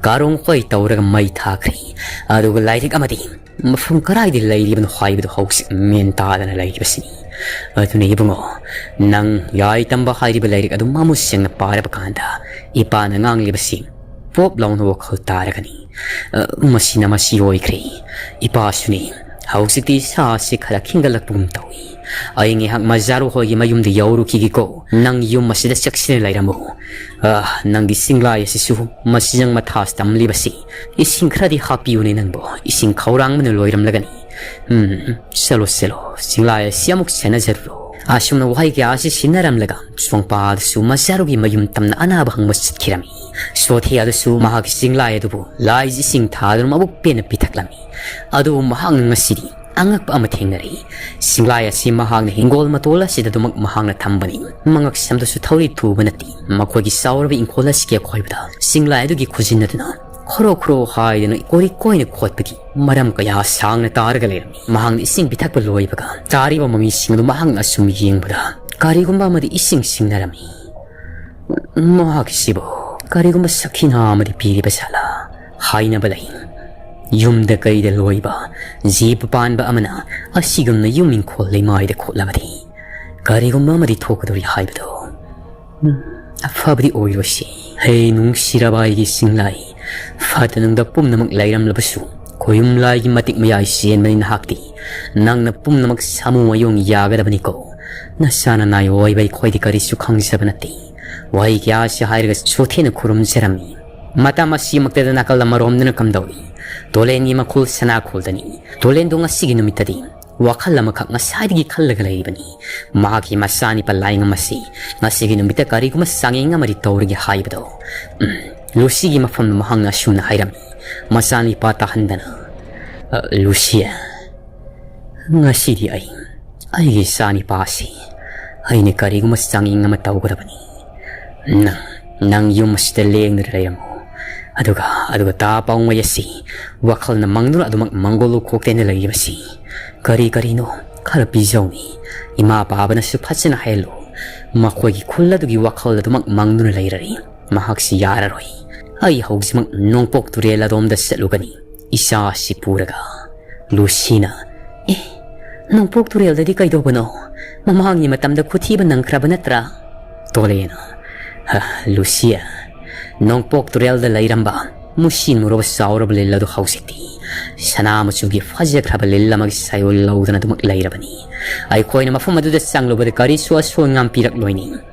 ꯀꯥꯔꯣꯡ ꯈꯣꯏ ꯇꯧꯔꯒ ꯃꯩ ꯊꯥꯈ꯭ꯔꯦ꯫ ꯑꯗꯨꯒ ꯂꯥꯏꯔꯤꯛ ꯑꯃꯗꯤ ꯃꯐꯝ ꯀꯗꯥꯏꯗ ꯂꯩꯔꯤꯕꯅꯣ ꯍꯥꯏꯕꯗꯨ ꯍꯧꯖꯤꯛ ꯃꯦꯟ ꯇꯥꯗꯅ ꯂꯩꯔꯤꯕꯁꯤꯅꯤ꯫ ꯑꯗꯨꯅ ꯏꯕꯨꯡꯉꯣ, ꯅꯪ ꯌꯥꯏ ꯇꯝꯕ ꯍꯥꯏꯔꯤꯕ ꯂꯥꯏꯔꯤꯛ ꯑꯗꯨ ꯃꯃꯨꯠ ꯁꯦꯡꯅ ꯄꯥꯔꯕ ꯀꯥꯟꯗ ꯏꯄꯥꯅ ꯉꯥꯡꯂꯤꯕꯁꯤ ꯄꯣꯞ ꯂꯥꯎꯅ ꯋꯥꯈꯜ ꯇꯥꯔꯒꯅꯤ꯫ ꯑ, ꯃꯁꯤꯅ ꯃꯁꯤ ꯑꯣꯏꯈ꯭ꯔꯦ꯫ ꯏꯄꯥꯁꯨꯅꯤ, ꯍꯧꯖꯤꯛꯇꯤ ꯏꯁꯥꯁꯤ ꯈꯔ ꯈꯤꯡꯒꯠꯂꯛꯄꯒꯨꯝ ꯇꯧꯏ꯫ ꯑꯩ ꯉꯥꯏꯍꯥꯛ ꯃꯖꯥꯔꯨ ꯍꯣꯏꯒꯤ ꯃꯌꯨꯝꯗ ꯌꯧꯔꯨꯈꯤꯒꯦꯀꯣ꯫ ꯅꯪ ꯌꯨꯝ ꯑꯁꯤꯗ ꯆꯦꯛꯁꯤꯟꯅ ꯂꯩꯔꯝꯃꯨ꯫ ꯑ, ꯅꯪꯒꯤ ꯁꯤꯡꯂꯥꯏ ꯑꯁꯤꯁꯨ ꯃꯁꯤꯗꯪ ꯃꯊꯥ ꯇꯝꯂꯤꯕꯁꯤ ꯏꯁꯤꯡ ꯈꯔꯗꯤ ꯍꯥꯞꯄꯤꯌꯨꯅꯦ ꯅꯪꯕꯨ꯫ ꯏꯁꯤꯡ ꯈꯧꯔꯥꯡꯕꯅ ꯂꯣꯏꯔꯝꯂꯒꯅꯤ꯫ ꯎꯝ, ꯆꯠꯂꯣ, ꯆꯠꯂꯣ, ꯁꯤꯡꯂꯥꯏ ꯑꯁꯤ ꯑꯃꯨꯛ ꯁꯦꯟꯅꯖꯔꯨꯔꯣ꯫ ꯑꯁꯨꯝꯅ ꯋꯥꯍꯩ ꯀꯌꯥ ꯑꯁꯤ ꯁꯤꯟꯅꯔꯝꯂꯒ ꯁꯣꯡꯄꯥꯗꯁꯨ ꯃꯆꯥꯔꯨꯒꯤ ꯃꯌꯨꯝ ꯇꯝꯅ ꯑꯅꯥꯕ ꯍꯪꯕ ꯆꯠꯈꯤꯔꯝꯃꯤ꯫ ꯁꯣꯊꯤꯌꯥꯗꯁꯨ ꯃꯍꯥꯛꯀꯤ ꯆꯤꯡꯂꯥꯏ ꯑꯗꯨꯕꯨ ꯂꯥꯏꯁ ꯏꯁꯤꯡ ꯊꯥꯗꯨꯅ ꯃꯕꯨꯛ ꯄꯦꯟꯅ ꯄꯤꯊꯛꯂꯝꯃꯤ꯫ ꯑꯗꯨꯕꯨ ꯃꯍꯥꯛꯅ ꯉꯁꯤꯗꯤ ꯑꯉꯛꯄ ꯑꯃ ꯊꯦꯡꯅꯔꯛꯏ꯫ ꯁꯤꯡꯂꯥꯏ ꯑꯁꯤ ꯃꯍꯥꯛꯅ ꯍꯤꯡꯒꯣꯜ ꯃꯇꯣꯜ ꯑꯁꯤꯗ ꯑꯗꯨꯃꯛ ꯃꯍꯥꯛꯅ ꯊꯝꯕꯅꯤ꯫ ꯃꯉꯛ ꯁꯝꯗꯁꯨ ꯊꯧꯔꯤ ꯊꯨꯕ ꯅꯠꯇꯦ꯫ ꯃꯈꯣꯏꯒꯤ ꯆꯥꯎꯔꯕ ꯏꯪꯈꯣꯜ ꯑꯁꯤꯒꯤ ꯑꯀꯣꯏꯕꯗ ꯁꯤꯡꯂꯥꯏ ꯑꯗꯨꯒꯤ ꯈꯨꯖꯤꯟ ꯑꯗꯨꯅ ꯈꯣꯔꯣ ꯈꯣꯔꯣ ꯍꯥꯏꯗꯨꯅ ꯀꯣꯔꯤ ꯀꯣꯏꯅ ꯈꯣꯠꯄꯒꯤ ꯃꯔꯝ ꯀꯌꯥ ꯁꯥꯡꯅ ꯇꯥꯔꯒ ꯂꯩꯔꯝꯃꯤ꯫ ꯃꯍꯥꯛꯅ ꯏꯁꯤꯡ ꯄꯤꯊꯛꯄ ꯂꯣꯏꯕꯒ ꯆꯥꯔꯤꯕ ꯃꯃꯤꯁꯤꯡ ꯑꯗꯨ ꯃꯍꯥꯛꯅ ꯑꯁꯨꯝ ꯌꯦꯡꯕꯗ ꯀꯔꯤꯒꯨꯝꯕ ꯑꯃꯗꯤ ꯏꯁꯤꯡ ꯁꯤꯡꯅꯔꯝꯃꯤ꯫ ꯃꯍꯥꯛꯀꯤꯁꯤꯕꯨ ꯀꯔꯤꯒꯨꯝꯕ ꯁꯈꯤꯅꯥ ꯑꯃꯗꯤ ꯄꯤꯔꯤꯕ ꯖꯥꯠꯂꯥ? ꯍꯥꯏꯅꯕ ꯂꯩ꯫ ꯌꯨꯝꯗ ꯀꯩꯗ ꯂꯣꯏꯕ ꯖꯤꯕ ꯄꯥꯟꯕ ꯑꯃꯅ ꯑꯁꯤꯒꯨꯝꯅ ꯌꯨꯝ ꯏꯪꯈꯣꯜ ꯂꯩꯃꯥꯏꯗ ꯈꯣꯠꯂꯕꯗꯤ ꯀꯔꯤꯒꯨꯝꯕ ꯑꯃꯗꯤ ꯊꯣꯛꯀꯗꯧꯔꯤ ꯍꯥꯏꯕꯗꯣ꯫ ꯎꯝ, ꯑꯐꯕꯗꯤ ꯑꯣꯏꯔꯣꯏꯁꯤ꯫ ꯍꯦ ꯅꯨꯡꯁꯤꯔꯕ ꯑꯩꯒꯤ ꯁꯤꯡꯂꯥꯏ, ꯐꯠꯇ ꯅꯨꯡꯗ ꯄꯨꯝꯅꯃꯛ ꯂꯩꯔꯝꯂꯕꯁꯨ ꯈꯣꯌꯨꯝ ꯂꯥꯏꯒꯤ ꯃꯇꯤꯛ ꯃꯌꯥꯏ ꯆꯦꯟꯕꯅꯤ ꯅꯍꯥꯛꯇꯤ꯫ ꯅꯪꯅ ꯄꯨꯝꯅꯃꯛ ꯁꯥꯃꯨ ꯃꯌꯣꯡ ꯌꯥꯒꯗꯕꯅꯤꯀꯣ꯫ ꯅꯁꯥꯅ ꯅꯥꯏ ꯑꯣꯏꯕ ꯑꯩꯈꯣꯏꯗꯤ ꯀꯔꯤꯁꯨ ꯈꯪꯖꯕ ꯅꯠꯇꯦ꯫ ꯋꯥꯍꯩ ꯀꯌꯥ ꯑꯁꯤ ꯍꯥꯏꯔꯒ ꯁꯣꯊꯦꯅ ꯈꯨꯔꯨꯝꯖꯔꯝꯃꯤ꯫ ꯃꯇꯝ ꯑꯁꯤꯃꯛꯇꯗ ꯅꯥꯀꯜ ꯑꯃꯔꯣꯝꯗꯅ ꯀꯝꯗꯧꯏ? ꯇꯣꯂꯦꯟꯒꯤ ꯃꯈꯨꯜ ꯁꯅꯥ ꯈꯨꯜꯗꯅꯤ꯫ ꯇꯣꯂꯦꯟꯗꯣ ꯉꯁꯤꯒꯤ ꯅꯨꯃꯤꯠꯇꯗꯤ ꯋꯥꯈꯜ ꯑꯃꯈꯛ ꯉꯁꯥꯏꯗꯒꯤ ꯈꯜꯂꯒ ꯂꯩꯔꯤꯕꯅꯤ꯫ ꯃꯍꯥꯛꯀꯤ ꯃꯆꯥꯅꯤꯄꯥ ꯂꯥꯏꯉꯝ ꯑꯁꯤ ꯉꯁꯤꯒꯤ ꯅꯨꯃꯤꯠꯇ ꯀꯔꯤꯒꯨꯝꯕ ꯆꯥꯡꯌꯦꯡ ꯑꯃꯗꯤ ꯇꯧꯔꯒꯦ ꯍꯥꯏꯕꯗꯣ꯫ ꯎꯝ, ꯂꯨꯁꯤꯒꯤ ꯃꯐꯝꯗ ꯃꯍꯥꯛꯅ ꯑꯁꯨꯝꯅ ꯍꯥꯏꯔꯝꯃꯤ꯫ ꯃꯆꯥꯅꯤꯄꯥ ꯇꯥꯍꯟꯗꯅ, "ꯑ, ꯂꯨꯁꯤ, ꯉꯁꯤꯗꯤ ꯑꯩ, ꯑꯩꯒꯤ ꯏꯆꯥꯅꯤꯄꯥ ꯑꯁꯤ ꯑꯩꯅ ꯀꯔꯤꯒꯨꯝꯕ ꯆꯥꯡꯌꯦꯡ ꯑꯃ ꯇꯧꯒꯗꯕꯅꯤ꯫ ꯅꯪ, ꯅꯪ ꯌꯨꯝ ꯑꯁꯤꯗ ꯂꯦꯡꯗꯅ ꯂꯩꯔꯝꯃꯨ꯫ ꯑꯗꯨꯒ, ꯑꯗꯨꯒ ꯇꯥ ꯄꯥꯎꯃꯩ ꯑꯁꯤ ꯋꯥꯈꯜꯅ ꯃꯪꯗꯨꯅ ꯑꯗꯨꯃꯛ ꯃꯪꯒꯣꯜ ꯎꯈꯣꯛꯇꯦꯅ ꯂꯩꯔꯤꯕꯁꯤ ꯀꯔꯤ ꯀꯔꯤꯅꯣ ꯈꯔ ꯄꯤꯖꯧꯅꯤ꯫ ꯏꯃꯥ ꯄꯥꯕꯅꯁꯨ ꯐꯖꯅ ꯍꯥꯏꯍꯜꯂꯨ꯫ ꯃꯈꯣꯏꯒꯤ ꯈꯨꯜ ꯑꯗꯨꯒꯤ ꯋꯥꯈꯜ ꯑꯗꯨꯃꯛ ꯃꯪꯗꯨꯅ ꯂꯩꯔꯔꯤ꯫ ꯃꯍꯥꯛꯁꯤ ꯌꯥꯔꯔꯣꯏ꯫ ꯑꯩ ꯍꯧꯖꯤꯛꯃꯛ ꯅꯣꯡꯄꯣꯛ ꯇꯨꯔꯦꯜ ꯑꯗꯣꯝꯗ ꯆꯠꯂꯨꯒꯅꯤ, ꯏꯆꯥ ꯑꯁꯤ ꯄꯨꯔꯒ꯫" ꯂꯨꯁꯤꯅ, "ꯑꯦ, ꯅꯣꯡꯄꯣꯛ ꯇꯨꯔꯦꯜꯗꯗꯤ ꯀꯩꯗꯧꯕꯅꯣ? ꯃꯃꯥꯡꯒꯤ ꯃꯇꯝꯗ ꯈꯨꯊꯤꯕ ꯅꯪꯈ꯭ꯔꯕ ꯅꯠꯇ꯭ꯔꯥ?" ꯇꯣꯂꯦꯅ, "ꯍ, ꯂꯨꯁꯤ, ꯅꯣꯡꯄꯣꯛ ꯇꯨꯔꯦꯜꯗ ꯂꯩꯔꯝꯕ ꯃꯨꯁꯤ ꯃꯨꯔꯕ ꯆꯥꯎꯔꯕ ꯂꯤꯜ ꯑꯗꯨ ꯍꯧꯖꯤꯛꯇꯤ ꯁꯅꯥ ꯃꯆꯨꯒꯤ ꯐꯖꯈ꯭ꯔꯕ ꯂꯤꯜ ꯑꯃꯒꯤ ꯁꯥꯌꯣꯜ ꯂꯧꯗꯨꯅ ꯑꯗꯨꯃꯛ ꯂꯩꯔꯕꯅꯤ꯫ ꯑꯩꯈꯣꯏꯅ ꯃꯐꯝ ꯑꯗꯨꯗ ꯆꯪꯂꯨꯕꯗ ꯀꯔꯤꯁꯨ ꯑꯁꯣꯏ ꯑꯉꯥꯝ ꯄꯤꯔꯛꯂꯣꯏꯅꯤ꯫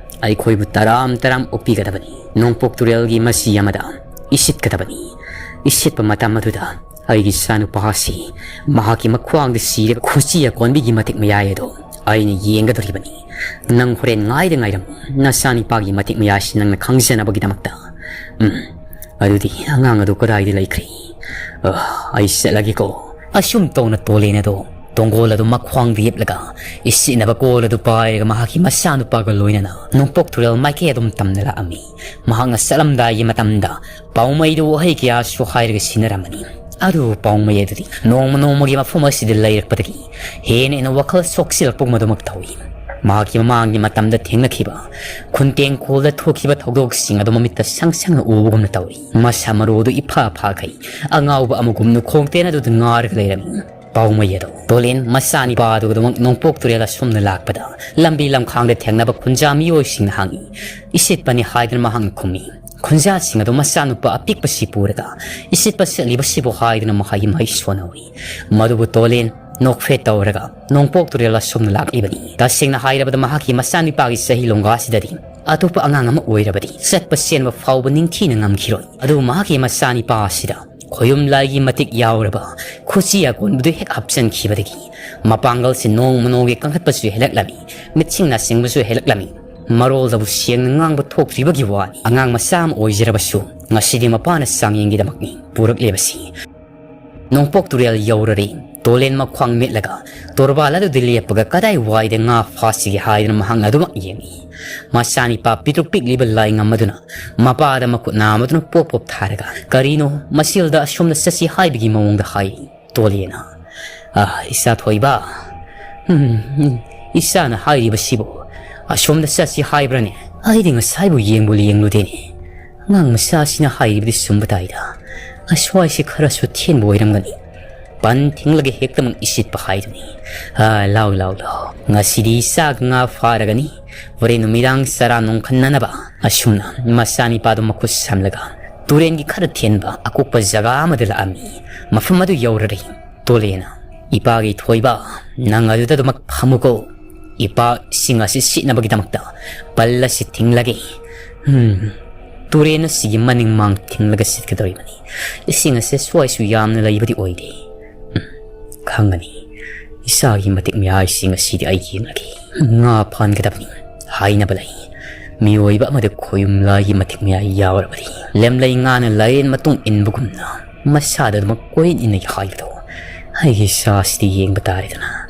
ꯑꯩꯈꯣꯏꯕꯨ ꯇꯔꯥꯝ ꯇꯔꯥꯝ ꯑꯣꯛꯄꯤꯒꯗꯕꯅꯤ꯫ ꯅꯣꯡꯄꯣꯛ ꯇꯨꯔꯦꯜꯒꯤ ꯃꯆꯤ ꯑꯃꯗ ꯏꯁꯤꯠꯀꯗꯕꯅꯤ꯫ ꯏꯁꯤꯠꯄ ꯃꯇꯝ ꯑꯗꯨꯗ ꯑꯩꯒꯤ ꯏꯆꯥꯅꯨꯄꯥ ꯑꯁꯤ ꯃꯍꯥꯛꯀꯤ ꯃꯈ꯭ꯋꯥꯡꯗ ꯁꯤꯔꯤꯕ ꯈꯨꯆꯤ ꯑꯀꯣꯟꯕꯤꯒꯤ ꯃꯇꯤꯛ ꯃꯌꯥꯏ ꯑꯗꯣ ꯑꯩꯅ ꯌꯦꯡꯒꯗꯧꯔꯤꯕꯅꯤ꯫ ꯅꯪ ꯍꯣꯔꯦꯟ ꯉꯥꯏꯗ ꯉꯥꯏꯔꯝꯃꯨ꯫ ꯅꯆꯥꯅꯤꯄꯥꯒꯤ ꯃꯇꯤꯛ ꯃꯌꯥꯏ ꯑꯁꯤ ꯅꯪꯅ ꯈꯪꯖꯅꯕꯒꯤꯗꯃꯛꯇ꯫ ꯎꯝ, ꯑꯗꯨꯗꯤ ꯑꯉꯥꯡ ꯑꯗꯨ ꯀꯗꯥꯏꯗ ꯂꯩꯈ꯭ꯔꯦ? ꯑ, ꯑꯩ ꯆꯠꯂꯒꯦꯀꯣ꯫" ꯑꯁꯨꯝ ꯇꯧꯅ ꯇꯣꯂꯦꯟ ꯑꯗꯣ ꯇꯣꯡꯒꯣꯜ ꯑꯗꯨ ꯃꯈ꯭ꯋꯥꯡꯗ ꯌꯦꯞꯂꯒ, ꯏꯁꯤꯠꯅꯕ ꯀꯣꯜ ꯑꯗꯨ ꯄꯥꯏꯔꯒ ꯃꯍꯥꯛꯀꯤ ꯃꯆꯥꯅꯨꯄꯥꯒ ꯂꯣꯏꯅꯅ ꯅꯣꯡꯄꯣꯛ ꯇꯨꯔꯦꯜ ꯃꯥꯏꯀꯩ ꯑꯗꯨꯝ ꯇꯝꯅ ꯂꯥꯛꯑꯝꯃꯤ꯫ ꯃꯍꯥꯛꯅ ꯆꯠꯂꯝꯗꯥꯏꯒꯤ ꯃꯇꯝꯗ ꯄꯥꯎꯃꯩꯗꯨ ꯋꯥꯍꯩ ꯀꯌꯥꯁꯨ ꯍꯥꯏꯔꯒ ꯁꯤꯟꯅꯔꯝꯃꯅꯤ꯫ ꯑꯗꯨꯕꯨ ꯄꯥꯎꯃꯩ ꯑꯗꯨꯗꯤ ꯅꯣꯡꯃ ꯅꯣꯡꯃꯒꯤ ꯃꯐꯝ ꯑꯁꯤꯗ ꯂꯩꯔꯛꯄꯗꯒꯤ ꯍꯦꯟꯅ ꯍꯦꯟꯅ ꯋꯥꯈꯜ ꯁꯣꯛꯆꯤꯜꯂꯛꯄꯒꯨꯝ ꯑꯗꯨꯃꯛ ꯇꯧꯏ꯫ ꯃꯍꯥꯛꯀꯤ ꯃꯃꯥꯡꯒꯤ ꯃꯇꯝꯗ ꯊꯦꯡꯅꯈꯤꯕ ꯈꯨꯟꯇꯦꯡ ꯈꯣꯜꯗ ꯊꯣꯛꯈꯤꯕ ꯊꯧꯗꯣꯛꯁꯤꯡ ꯑꯗꯨ ꯃꯃꯤꯠꯇ ꯁꯪ ꯁꯪꯅ ꯎꯕꯒꯨꯝꯅ ꯇꯧꯔꯤ꯫ ꯃꯁꯥ ꯃꯔꯨꯗꯨ ꯏꯐꯥ ꯐꯥꯈꯩ ꯑꯉꯥꯎꯕ ꯑꯃꯒꯨꯝꯅ ꯈꯣꯡꯇꯦꯟ ꯑꯗꯨꯗ ꯉꯥꯔꯒ ꯂꯩꯔꯝꯃꯤ꯫ ꯄꯥꯎꯃꯩ ꯑꯗꯣ ꯇꯣꯂꯦꯟ ꯃꯆꯥꯅꯤꯄꯥꯗꯨꯒꯤꯗꯃꯛ ꯅꯣꯡꯄꯣꯛ ꯇꯨꯔꯦꯜ ꯑꯁꯣꯝꯅ ꯂꯥꯛꯄꯗ ꯂꯝꯕꯤ ꯂꯝꯈꯥꯡꯗ ꯊꯦꯡꯅꯕ ꯈꯨꯟꯖꯥ ꯃꯤꯑꯣꯏꯁꯤꯡꯅ ꯍꯪꯉꯤ꯫ "ꯏꯁꯤꯠꯄꯅꯤ" ꯍꯥꯏꯗꯨꯅ ꯃꯍꯥꯛꯅ ꯈꯨꯝꯃꯤ꯫ ꯈꯨꯟꯖꯥꯁꯤꯡ ꯑꯗꯨ ꯃꯆꯥꯅꯨꯄꯥ ꯑꯄꯤꯛꯄꯁꯤ ꯄꯨꯔꯒ ꯏꯁꯤꯠꯄ ꯆꯠꯂꯤꯕꯁꯤꯕꯨ ꯍꯥꯏꯗꯨꯅ ꯃꯍꯩ ꯃꯍꯩ ꯁꯣꯟꯍꯧꯏ꯫ ꯃꯗꯨꯕꯨ ꯇꯣꯂꯦꯟ ꯅꯣꯛꯐꯦꯠ ꯇꯧꯔꯒ ꯅꯣꯡꯄꯣꯛ ꯇꯨꯔꯦꯜ ꯑꯁꯣꯝꯅ ꯂꯥꯛꯂꯤꯕꯅꯤ꯫ ꯇꯁꯦꯡꯅ ꯍꯥꯏꯔꯕꯗ ꯃꯍꯥꯛꯀꯤ ꯃꯆꯥꯅꯤꯄꯥꯒꯤ ꯆꯍꯤ ꯂꯣꯡꯒꯥꯁꯤꯗꯗꯤ ꯑꯇꯣꯞꯄ ꯑꯉꯥꯡ ꯑꯃ ꯑꯣꯏꯔꯕꯗꯤ ꯆꯠꯄ ꯆꯦꯟꯕ ꯐꯥꯎꯕ ꯅꯤꯡꯊꯤꯅ ꯉꯝꯈꯤꯔꯣꯏ꯫ ꯑꯗꯨꯕꯨ ꯃꯍꯥꯛꯀꯤ ꯃꯆꯥꯅꯤꯄꯥ ꯑꯁꯤꯗ ꯈꯣꯌꯨꯝ ꯂꯥꯏꯒꯤ ꯃꯇꯤꯛ ꯌꯥꯎꯔꯕ ꯈꯨꯠꯁꯤ ꯑꯀꯣꯟꯕꯗꯨ ꯍꯦꯛ ꯍꯥꯞꯆꯤꯟꯈꯤꯕꯗꯒꯤ ꯃꯄꯥꯡꯒꯜꯁꯤ ꯅꯣꯡꯃ ꯅꯣꯡꯃꯒꯤ ꯀꯟꯈꯠꯄꯁꯨ ꯍꯦꯜꯂꯛꯂꯝꯃꯤ, ꯃꯤꯠꯁꯤꯡ ꯅꯥꯁꯤꯡꯕꯁꯨ ꯍꯦꯜꯂꯛꯂꯝꯃꯤ꯫ ꯃꯔꯣꯜꯗꯕꯨ ꯁꯦꯡꯅ ꯉꯥꯡꯕ ꯊꯣꯛꯇ꯭ꯔꯤꯕꯒꯤ ꯋꯥꯅꯤ꯫ ꯑꯉꯥꯡ ꯃꯆꯥ ꯑꯃ ꯑꯣꯏꯖꯔꯕꯁꯨ ꯉꯁꯤꯗꯤ ꯃꯄꯥꯅ ꯆꯥꯡꯌꯦꯡꯒꯤꯗꯃꯛꯅꯤ ꯄꯨꯔꯛꯂꯤꯕꯁꯤ꯫ ꯅꯣꯡꯄꯣꯛ ꯇꯨꯔꯦꯜ ꯌꯧꯔꯔꯦ꯫ ꯇꯣꯂꯦꯟ ꯃꯈ꯭ꯋꯥꯡ ꯃꯦꯠꯂꯒ ꯇꯣꯔꯕꯥꯜ ꯑꯗꯨꯗ ꯂꯦꯞꯄꯒ ꯀꯗꯥꯏ ꯋꯥꯏꯗ ꯉꯥ ꯐꯥꯁꯤꯒꯦ ꯍꯥꯏꯗꯨꯅ ꯃꯍꯥꯛꯅ ꯑꯗꯨꯃꯛ ꯌꯦꯡꯏ꯫ ꯃꯆꯥꯅꯤꯄꯥ ꯄꯤꯛꯇ꯭ꯔꯨꯛ ꯄꯤꯛꯂꯤꯕ ꯂꯥꯏꯉꯝ ꯑꯗꯨꯅ ꯃꯄꯥꯗ ꯃꯈꯨꯠ ꯅꯥꯝꯃꯗꯨꯅ ꯄꯣꯞ ꯄꯣꯞ ꯊꯥꯔꯒ, "ꯀꯔꯤꯅꯣ, ꯃꯁꯤꯜꯗ ꯑꯁꯣꯝꯗ ꯆꯠꯁꯤ ꯍꯥꯏꯕꯒꯤ ꯃꯑꯣꯡꯗ ꯍꯥꯏꯔꯤ?" ꯇꯣꯂꯦꯅ, "ꯑ, ꯏꯆꯥ ꯊꯣꯏꯕ, ꯎꯝ, ꯎꯝ, ꯏꯆꯥꯅ ꯍꯥꯏꯔꯤꯕꯁꯤꯕꯨ ꯑꯁꯣꯝꯗ ꯆꯠꯁꯤ ꯍꯥꯏꯕ꯭ꯔꯅꯦ? ꯑꯩꯗꯤ ꯉꯁꯥꯏꯕꯨ ꯌꯦꯡꯕꯨ ꯌꯦꯡꯂꯨꯗꯦꯅꯦ꯫ ꯑꯉꯥꯡ ꯃꯆꯥꯁꯤꯅ ꯍꯥꯏꯔꯤꯕꯗꯤ ꯆꯨꯝꯕ ꯇꯥꯏꯗ꯫ ꯑꯁ꯭ꯋꯥꯏꯁꯤ ꯈꯔꯁꯨ ꯊꯦꯟꯕ ꯑꯣꯏꯔꯝꯒꯅꯤ꯫ ꯄꯟ ꯊꯤꯡꯂꯒ ꯍꯦꯛꯇꯃꯛ ꯏꯁꯤꯠꯄ ꯍꯥꯏꯗꯨꯅꯤ꯫ ꯑ, ꯂꯥꯎ, ꯂꯥꯎ, ꯂꯥꯎ꯫ ꯉꯁꯤꯗꯤ ꯏꯆꯥꯒ ꯉꯥ ꯐꯥꯔꯒꯅꯤ꯫ ꯍꯣꯔꯦꯟ ꯅꯨꯃꯤꯗꯥꯡ ꯆꯔꯥ ꯅꯨꯡꯈꯟꯅꯅꯕ꯫" ꯑꯁꯨꯝꯅ ꯃꯆꯥꯅꯤꯄꯥꯗꯨ ꯃꯈꯨꯠ ꯁꯝꯂꯒ ꯇꯨꯔꯦꯟꯒꯤ ꯈꯔ ꯊꯦꯟꯕ ꯑꯀꯨꯞꯄ ꯖꯒꯥ ꯑꯃꯗ ꯂꯥꯛꯑꯝꯃꯤ꯫ ꯃꯐꯝ ꯑꯗꯨ ꯌꯧꯔꯔꯦ꯫ ꯇꯣꯂꯦꯅ, "ꯏꯄꯥꯒꯤ ꯊꯣꯏꯕ, ꯅꯪ ꯑꯗꯨꯗ ꯑꯗꯨꯃꯛ ꯐꯝꯃꯨꯀꯣ꯫ ꯏꯄꯥ ꯏꯁꯤꯡ ꯑꯁꯤ ꯁꯤꯠꯅꯕꯒꯤꯗꯃꯛꯇ ꯄꯜ ꯑꯁꯤ ꯊꯤꯡꯂꯒꯦ꯫ ꯎꯝ, ꯇꯨꯔꯦꯟ ꯑꯁꯤꯒꯤ ꯃꯅꯤꯡ ꯃꯥꯡ ꯊꯤꯡꯂꯒ ꯁꯤꯠꯀꯗꯧꯔꯤꯕꯅꯤ꯫ ꯏꯁꯤꯡ ꯑꯁꯤ ꯁ꯭ꯋꯥꯏꯁꯨ ꯌꯥꯝꯅ ꯂꯩꯕꯗꯤ ꯑꯣꯏꯗꯦ꯫ ꯎꯝ, ꯈꯪꯒꯅꯤ꯫ ꯏꯆꯥꯒꯤ ꯃꯇꯤꯛ ꯃꯌꯥꯏꯁꯤꯡ ꯑꯁꯤꯗꯤ ꯑꯩ ꯌꯦꯡꯂꯒꯦ꯫ ꯉꯥ ꯐꯥꯟꯒꯗꯕꯅꯤ ꯍꯥꯏꯅꯕ ꯂꯩ꯫ ꯃꯤꯑꯣꯏꯕ ꯑꯃꯗ ꯈꯣꯌꯨꯝ ꯂꯥꯏꯒꯤ ꯃꯇꯤꯛ ꯃꯌꯥꯏ ꯌꯥꯎꯔꯕꯗꯤ ꯂꯦꯝꯂꯩ ꯉꯥꯅ ꯂꯥꯏꯔꯦꯟ ꯃꯇꯨꯡ ꯏꯟꯕꯒꯨꯝꯅ ꯃꯁꯥꯗ ꯑꯗꯨꯃꯛ ꯀꯣꯏꯏꯟ ꯏꯟꯅꯩ ꯍꯥꯏꯕꯗꯣ ꯑꯩꯒꯤ ꯏꯆꯥꯁꯤꯗꯤ ꯌꯦꯡꯕ ꯇꯥꯔꯦꯗꯅ꯫"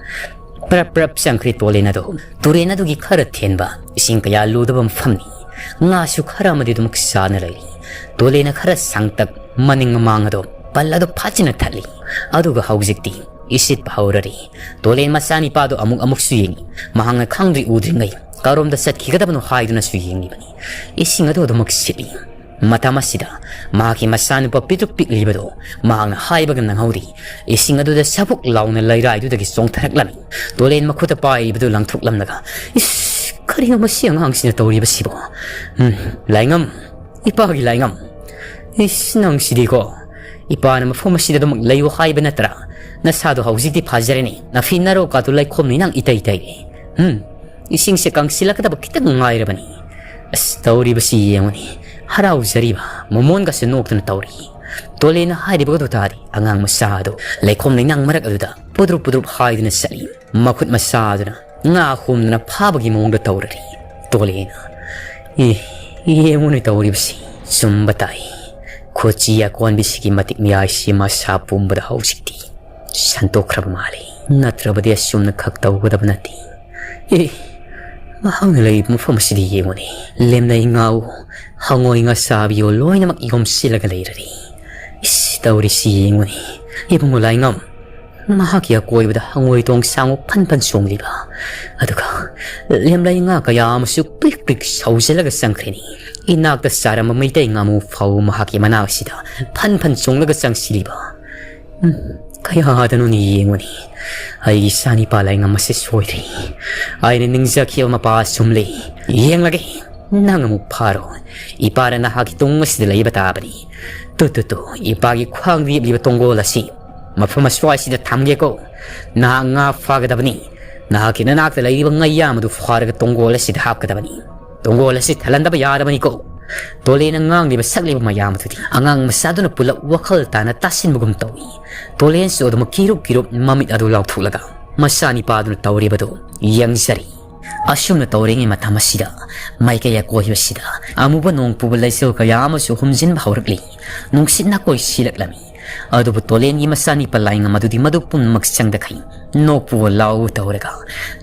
ꯄ꯭ꯔꯞ ꯄ꯭ꯔꯞ ꯆꯪꯈ꯭ꯔꯦ ꯇꯣꯂꯦꯟ ꯑꯗꯣ꯫ ꯇꯨꯔꯦꯟ ꯑꯗꯨꯒꯤ ꯈꯔ ꯊꯦꯟꯕ, ꯏꯁꯤꯡ ꯀꯌꯥ ꯂꯨꯗꯕ ꯃꯐꯝꯅꯤ꯫ ꯉꯥꯁꯨ ꯈꯔ ꯑꯃꯗꯤ ꯑꯗꯨꯃꯛ ꯆꯥꯅ ꯂꯩꯔꯤ꯫ ꯇꯣꯂꯦꯟꯅ ꯈꯔ ꯁꯥꯡꯇꯛ ꯃꯅꯤꯡ ꯃꯃꯥꯡ ꯑꯗꯣ ꯄꯜ ꯑꯗꯣ ꯐꯥꯖꯤꯟꯅ ꯊꯠꯂꯤ꯫ ꯑꯗꯨꯒ ꯍꯧꯖꯤꯛꯇꯤ ꯏꯁꯤꯠꯄ ꯍꯧꯔꯔꯤ꯫ ꯇꯣꯂꯦꯟ ꯃꯆꯥꯅꯤꯄꯥꯗꯣ ꯑꯃꯨꯛ ꯑꯃꯨꯛꯁꯨ ꯌꯦꯡꯉꯤ꯫ ꯃꯍꯥꯛꯅ ꯈꯪꯗ꯭ꯔꯤ ꯎꯗ꯭ꯔꯤꯉꯩ ꯀꯔꯣꯝꯗ ꯆꯠꯈꯤꯒꯗꯕꯅꯣ ꯍꯥꯏꯗꯨꯅꯁꯨ ꯌꯦꯡꯂꯤꯕꯅꯤ꯫ ꯏꯁꯤꯡ ꯑꯗꯨ ꯑꯗꯨꯃꯛ ꯁꯤꯠꯂꯤ꯫ ꯃꯇꯝ ꯑꯁꯤꯗ ꯃꯍꯥꯛꯀꯤ ꯃꯆꯥꯅꯨꯄꯥ ꯄꯤꯛꯇ꯭ꯔꯨꯛ ꯄꯤꯛꯂꯤꯕꯗꯨ ꯃꯍꯥꯛꯅ ꯍꯥꯏꯕꯒ ꯅꯪꯍꯧꯗꯦ꯫ ꯏꯁꯤꯡ ꯑꯗꯨꯗ ꯁꯕꯨꯛ ꯂꯥꯎꯅ ꯂꯩꯔꯥꯏꯗꯨꯗꯒꯤ ꯆꯣꯡꯊꯔꯛꯂꯝꯃꯤ꯫ ꯇꯣꯂꯦꯟ ꯃꯈꯨꯠꯇ ꯄꯥꯏꯔꯤꯕꯗꯨ ꯂꯪꯊꯣꯛꯂꯝꯂꯒ, "ꯏꯁ, ꯀꯔꯤꯅꯣ ꯃꯁꯤ ꯑꯉꯥꯡꯁꯤꯅ ꯇꯧꯔꯤꯕꯁꯤꯕꯣ? ꯎꯝ, ꯂꯥꯏꯉꯝ, ꯏꯄꯥꯒꯤ ꯂꯥꯏꯉꯝ, ꯏꯁ, ꯅꯪꯁꯤꯗꯤꯀꯣ, ꯏꯄꯥꯅ ꯃꯐꯝ ꯑꯁꯤꯗ ꯑꯗꯨꯃꯛ ꯂꯩꯌꯨ ꯍꯥꯏꯕ ꯅꯠꯇ꯭ꯔꯥ? ꯅꯁꯥꯗꯣ ꯍꯧꯖꯤꯛꯇꯤ ꯐꯖꯔꯦꯅꯦ, ꯅꯐꯤ ꯅꯔꯧꯀꯥꯗꯨ ꯂꯩꯈꯣꯝꯅ ꯏꯅꯪ ꯏꯇꯩ ꯇꯩꯔꯦ꯫ ꯎꯝ, ꯏꯁꯤꯡꯁꯦ ꯀꯪꯁꯤꯜꯂꯛꯀꯗꯕ ꯈꯤꯇꯪ ꯉꯥꯏꯔꯕꯅꯤ꯫ ꯑꯁ, ꯇꯧꯔꯤꯕꯁꯤ ꯌꯦꯡꯉꯨꯅꯦ, ꯍꯔꯥꯎꯖꯔꯤꯕ ꯃꯣꯃꯣꯟꯒꯁꯨ ꯅꯣꯛꯇꯨꯅ ꯇꯧꯔꯤ꯫ ꯇꯣꯂꯦꯟꯅ ꯍꯥꯏꯔꯤꯕꯒꯗꯨ ꯇꯥꯔꯤ, ꯑꯉꯥꯡ ꯃꯆꯥ ꯑꯗꯨ ꯂꯩꯈꯣꯝ ꯂꯩꯅꯥꯡ ꯃꯔꯛ ꯑꯗꯨꯗ ꯄꯨꯗ꯭ꯔꯨꯞ ꯄꯨꯗ꯭ꯔꯨꯞ ꯍꯥꯏꯗꯨꯅ ꯆꯠꯂꯤ꯫ ꯃꯈꯨꯠ ꯃꯆꯥꯗꯨꯅ ꯉꯥ ꯍꯣꯝꯗꯨꯅ ꯐꯥꯕꯒꯤ ꯃꯑꯣꯡꯗ ꯇꯧꯔꯔꯤ꯫ ꯇꯣꯂꯦꯟꯅ, "ꯑꯦ, ꯌꯦꯡꯉꯨꯅꯦ ꯇꯧꯔꯤꯕꯁꯤ, ꯆꯨꯝꯕ ꯇꯥꯏ꯫ ꯈꯨꯠꯁꯤ ꯑꯀꯣꯟꯕꯤꯁꯤꯒꯤ ꯃꯇꯤꯛ ꯃꯌꯥꯏꯁꯤ ꯃꯁꯥ ꯄꯨꯝꯕꯗ ꯍꯧꯖꯤꯛꯇꯤ ꯁꯟꯇꯣꯛꯈ꯭ꯔꯕ ꯃꯥꯜꯂꯤ꯫ ꯅꯠꯇ꯭ꯔꯕꯗꯤ ꯑꯁꯨꯝꯅ ꯈꯛ ꯇꯧꯒꯗꯕ ꯅꯠꯇꯦ꯫ ꯑꯦ, ꯃꯍꯥꯛꯅ ꯂꯩꯔꯤꯕ ꯃꯐꯝ ꯑꯁꯤꯗ ꯌꯦꯡꯉꯨꯅꯦ꯫ ꯂꯦꯝꯅꯩ ꯉꯥꯎ, ꯍꯉꯣꯏ ꯉꯥ ꯆꯥꯕꯤꯌꯣ ꯂꯣꯏꯅꯃꯛ ꯌꯣꯝꯁꯤꯜꯂꯒ ꯂꯩꯔꯔꯤ꯫ ꯏꯁ, ꯇꯧꯔꯤꯁꯤ ꯌꯦꯡꯉꯨꯅꯦ꯫ ꯏꯕꯨꯡꯉꯣ ꯂꯥꯏꯉꯝ, ꯃꯍꯥꯛꯀꯤ ꯑꯀꯣꯏꯕꯗ ꯍꯉꯣꯏ ꯇꯣꯡ ꯁꯥꯡꯕ ꯐꯟ ꯐꯟ ꯆꯣꯡꯂꯤꯕ, ꯑꯗꯨꯒ ꯂꯦꯝꯂꯩ ꯉꯥ ꯀꯌꯥ ꯑꯃꯁꯨ ꯄ꯭ꯔꯤꯛ ꯄ꯭ꯔꯤꯛ ꯁꯧꯖꯜꯂꯒ ꯆꯪꯈ꯭ꯔꯦꯅꯤ꯫ ꯏꯅꯥꯛꯇ ꯆꯥꯔꯝꯕ ꯃꯩꯇꯩ ꯉꯥꯃꯨ ꯐꯥꯎ ꯃꯍꯥꯛꯀꯤ ꯃꯅꯥꯛꯁꯤꯗ ꯐꯟ ꯐꯟ ꯆꯣꯡꯂꯒ ꯆꯪꯁꯤꯜꯂꯤꯕ꯫ ꯎꯝ, ꯀꯌꯥꯗꯅꯣꯅꯦ ꯌꯦꯡꯉꯨꯅꯦ꯫ ꯑꯩꯒꯤ ꯏꯆꯥꯅꯤꯄꯥ ꯂꯥꯏꯉꯝ ꯑꯁꯤ ꯁꯣꯏꯗ꯭ꯔꯦ꯫ ꯑꯩꯅ ꯅꯤꯡꯖꯈꯤꯕ ꯃꯄꯥ ꯑꯆꯨꯝ ꯂꯩ꯫ ꯌꯦꯡꯂꯒꯦ꯫ ꯅꯪ ꯑꯃꯨꯛ ꯐꯥꯔꯣ꯫ ꯏꯄꯥꯅ ꯅꯍꯥꯛꯀꯤ ꯇꯨꯡ ꯑꯁꯤꯗ ꯂꯩꯕ ꯇꯥꯕꯅꯤ꯫ ꯇꯨ, ꯇꯨ, ꯇꯨ, ꯏꯄꯥꯒꯤ ꯈ꯭ꯋꯥꯡꯗ ꯌꯦꯞꯂꯤꯕ ꯇꯣꯡꯒꯣꯜ ꯑꯁꯤ ꯃꯐꯝ ꯑꯁ꯭ꯋꯥꯏꯁꯤꯗ ꯊꯝꯒꯦꯀꯣ꯫ ꯅꯍꯥꯛ ꯉꯥ ꯐꯥꯒꯗꯕꯅꯤ꯫ ꯅꯍꯥꯛꯀꯤ ꯅꯅꯥꯛꯇ ꯂꯩꯔꯤꯕ ꯉꯩꯌꯥꯝ ꯑꯗꯨ ꯐꯥꯔꯒ ꯇꯣꯡꯒꯣꯜ ꯑꯁꯤꯗ ꯍꯥꯞꯀꯗꯕꯅꯤ꯫ ꯇꯣꯡꯒꯣꯜ ꯑꯁꯤ ꯊꯜꯍꯟꯗꯕ ꯌꯥꯗꯕꯅꯤꯀꯣ꯫ ꯇꯣꯂꯦꯅ ꯉꯥꯡꯂꯤꯕ ꯁꯛꯂꯤꯕ ꯃꯌꯥꯝ ꯑꯗꯨꯗꯤ ꯑꯉꯥꯡ ꯃꯆꯥꯗꯨꯅ ꯄꯨꯂꯞ ꯋꯥꯈꯜ ꯇꯥꯅ ꯇꯥꯁꯤꯟꯕꯒꯨꯝ ꯇꯧꯏ꯫ ꯇꯣꯂꯦꯟꯁꯨ ꯑꯗꯨꯃꯛ ꯀꯤꯔꯨꯞ ꯀꯤꯔꯨꯞ ꯃꯃꯤꯠ ꯑꯗꯨ ꯂꯥꯎꯊꯣꯛꯂꯒ ꯃꯆꯥꯅꯤꯄꯥꯗꯨꯅ ꯇꯧꯔꯤꯕꯗꯨ ꯌꯦꯡꯖꯔꯤ꯫ ꯑꯁꯨꯝꯅ ꯇꯧꯔꯤꯉꯩ ꯃꯇꯝ ꯑꯁꯤꯗ ꯃꯥꯏꯀꯩ ꯑꯀꯣꯏꯕꯁꯤꯗ ꯑꯃꯨꯕ ꯅꯣꯡ ꯄꯨꯕ ꯂꯩꯆꯤꯜ ꯀꯌꯥ ꯑꯃꯁꯨ ꯍꯨꯝꯖꯤꯟꯕ ꯍꯧꯔꯛꯂꯤ꯫ ꯅꯨꯡꯁꯤꯠ ꯅꯥꯀꯣꯏ ꯁꯤꯜꯂꯛꯂꯝꯃꯤ꯫ ꯑꯗꯨꯕꯨ ꯇꯣꯂꯦꯟꯒꯤ ꯃꯆꯥꯅꯤꯄꯥ ꯂꯥꯏꯉꯝ ꯑꯗꯨꯗꯤ ꯃꯗꯨ ꯄꯨꯝꯅꯃꯛ ꯆꯪꯗꯈꯩ ꯅꯣꯛꯄꯨ ꯂꯥꯎꯕ ꯇꯧꯔꯒ